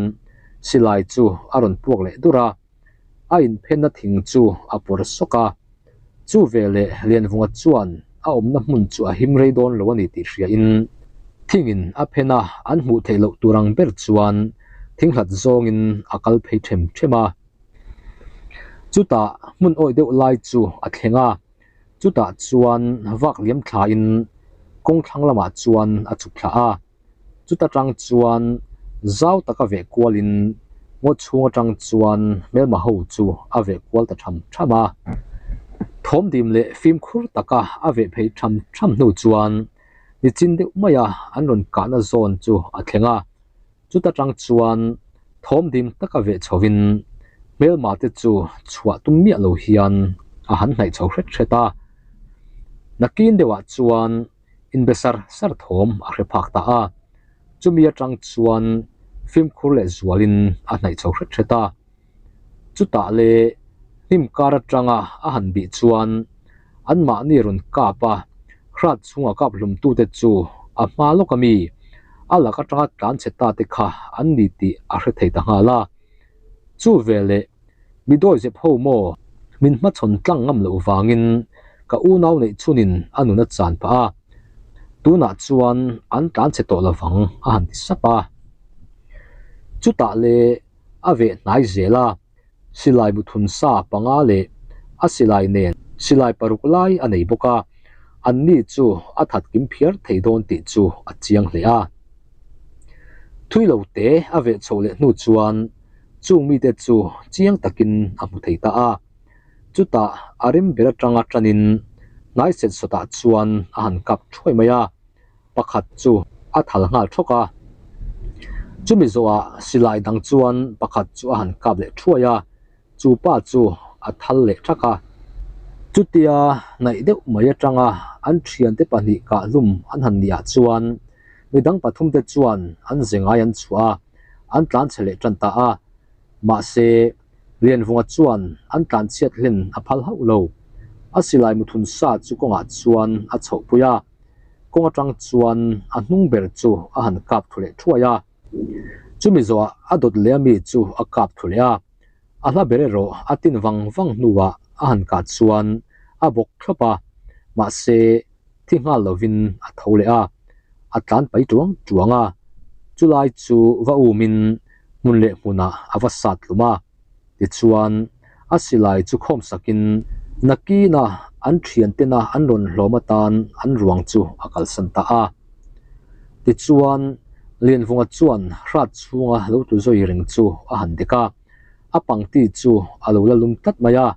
silai chu a rawn puak leh dur a, a inphenna thing chu a pawr sawk a. Chu veleh Lianvunga chuan a awmna hmun chu a him rei dawn lo a ni tih hriain thingin a phen a, an hmuh theih loh tur ang ber chuan thing hlat zawngin a kal phei them them a. Chutah hmun awih deuh lai chu a thleng a. Chutah chuan vak liam thlain kawng thlang lamah chuan a chhuk thla a, chuta tang chuan zau taka veh kualin ngaw chhung atang chuan hmelma ho chu a veh kual ta tham tham a. Thawmdim leh fimkhur taka a veh phei tham tham hnu chuan nichin deuh maia an rawn kahna zawn chu a thleng a. Chuta tang chuan thawmdim taka veh chhovin hmelma te chu chhuah tum miah lo hian a han hnaih chho hret hret a. Nakin deuhah chuan inbe sar sar thawm a hre phak ta a, chumi atang chuan fimkhur leh zualin a hnaih chho hret hret a. Chutah le hnim kar atanga a han bih chuan anmahni rawn kap a, hrat chhunga kap hlumtute chu a hma lawk ami, a lak atanga tlan chhe ta te kha an ni tih a hre thei ta nghal a. Chu veleh mi dawi zep ho maw min hmachhawn tlang ngam loh vangin ka unau neih chhunin a nun a chan pah a, tunah chuan an tlan chhe tawh lovang a han ti sap a. Chutah le a veh hnai zel a, silai muthun sa panga leh a silai nen silai paruk lai a nei bawk a, anni chu a that kim phiar thei dawn tih chu a chiang hle a. Thui lo te a veh chhoh leh hnu chuan chung mite chu chiang takin a hmu thei ta a, chutah a rem ber atanga tanin hnai set sawtah chuan a han kap thuai mai a. pakhat chu a thal nghal thawk a, chumi zawhah silai dang chuan pakhat chu a han kap leh thuai a, chu pa chu a thal leh thak a. Chutia hnaih deuh mai atanga an thiante pahnih kahhlum an han nih ah chuan midang pathumte chuan an ze ngai an chhuah a, an tlanchhe leh tan ta a, mahse Lianvunga chuan an tlanchhiat hlen a phal hauh lo. A silai muthun sa chu kawngah chuan a chhohpui a. Kawng atang chuan a hnung ber chu a han kap thu leh thuai a. Chumi zawhah a dawt leh ami chu a kap thu leh a. A hla ber erawh a tin vang vang hnuah a han kah chuan a bawk thlawp a, mahse thi nghal lovin a tho leh a, a tlan pai tuang tuang a. Chulai chu va umin hmun leh hmunah a va sat hlum a. Tichuan, a silai chu khawm sakin nakina an thiantena an rawn hlawm atan an ruang chu a kalsan ta a. Tichuan, Lianvunga chuan hrat chhunga lo tlu zawi reng chu a han dek a, a pangti chu a lo la lum tlat mai a.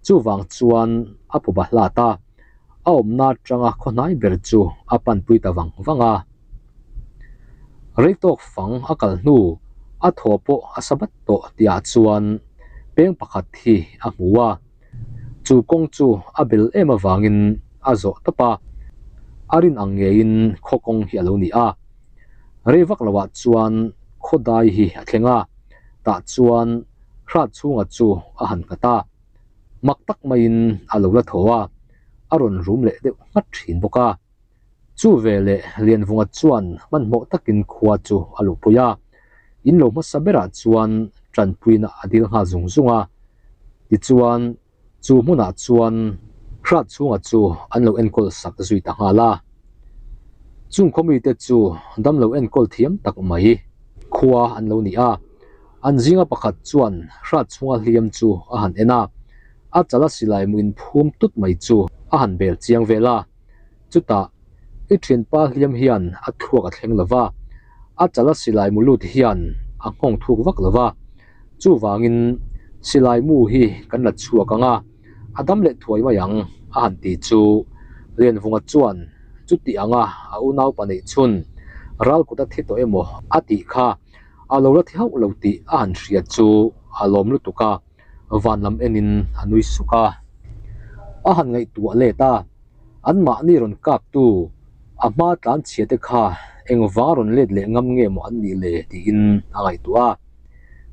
Chuvang chuan a pawba hlat a, a awmna atanga khawhnai ber chu a panpui ta vang vang a. Rei tawk fang a kal hnu a thaw pawh a sa vat tawh tihah chuan peng pakhat hi a hmu a, chu kawng chu a bel em avangin a zawh tawp a, a rin ang ngeiin khaw kawng hi a lo ni a. Rei vak lohah chuan khaw dai hi a thleng a, tah chuan hrat chhunga chu a han nghat a, mak tak maiin a lo la thaw a, a rawn rum leh deuh nghat thin bawk a. Chu veleh Lianvunga chuan hmanhmawh takin khua chu a luhpui a, in lo hmasa berah chuan tanpuina a dil nghal zung zung a. Tichuan, chu hmunah chuan hrat chhunga chu an lo enkawl sak zui ta nghal a. Chung khaw mite chu damlo enkawl thiam tak mai khua an lo ni a. An zinga pakhat chuan hrat chhunga hliam chu a han en a, a chala silai mu inphum tut mai chu a han bel chiang vel a. Chutah, i thianpa hliam hian a thluak a thleng lo va, a chala silai mu lut hian a nghawng thuk vak lo va, chuvangin silai mu hi kan la chhuak ang a, a dam leh thuai mai ang, a han ti chu Lianvunga chuan chuti anga a unaupa neih chhun ral kut a thi tawh emaw a tih kha a lo la thi hauh lo tih a han hria chu a lawm lutuk a. Van lam enin a nui suk a. A han ngaihtuah let a, anmahni rawn kaptu a hma tlan chhia te kha engvang rawn let leh ngam nge maw an nih le tiin a ngaihtuah a.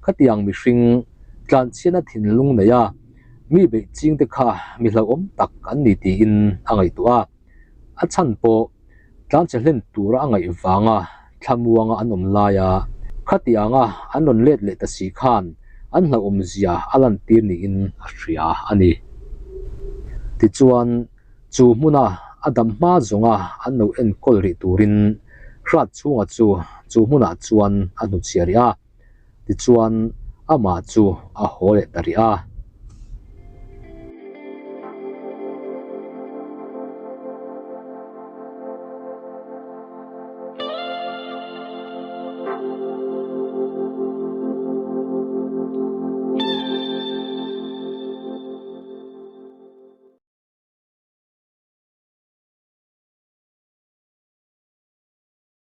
Khatiang mihring tlanchhiatna thinlung nei a, mi beih ching te kha mi hlauhawm tak an ni tiin a ngaihtuah a. A chhan pawh tlanchhe hlen tura a ngaih vanga thlamuanga an awm laia khatianga an rawn let leh ta si khan an hlauhawmzia a lantir niin a hria a ni. Tichuan, chu hmuna a dam hma zawnga an lo enkawl rih turin Hratchhunga chu chu hmunah chuan a hnuchhiah rih a, tichuan amah chu a haw leh ta rih a.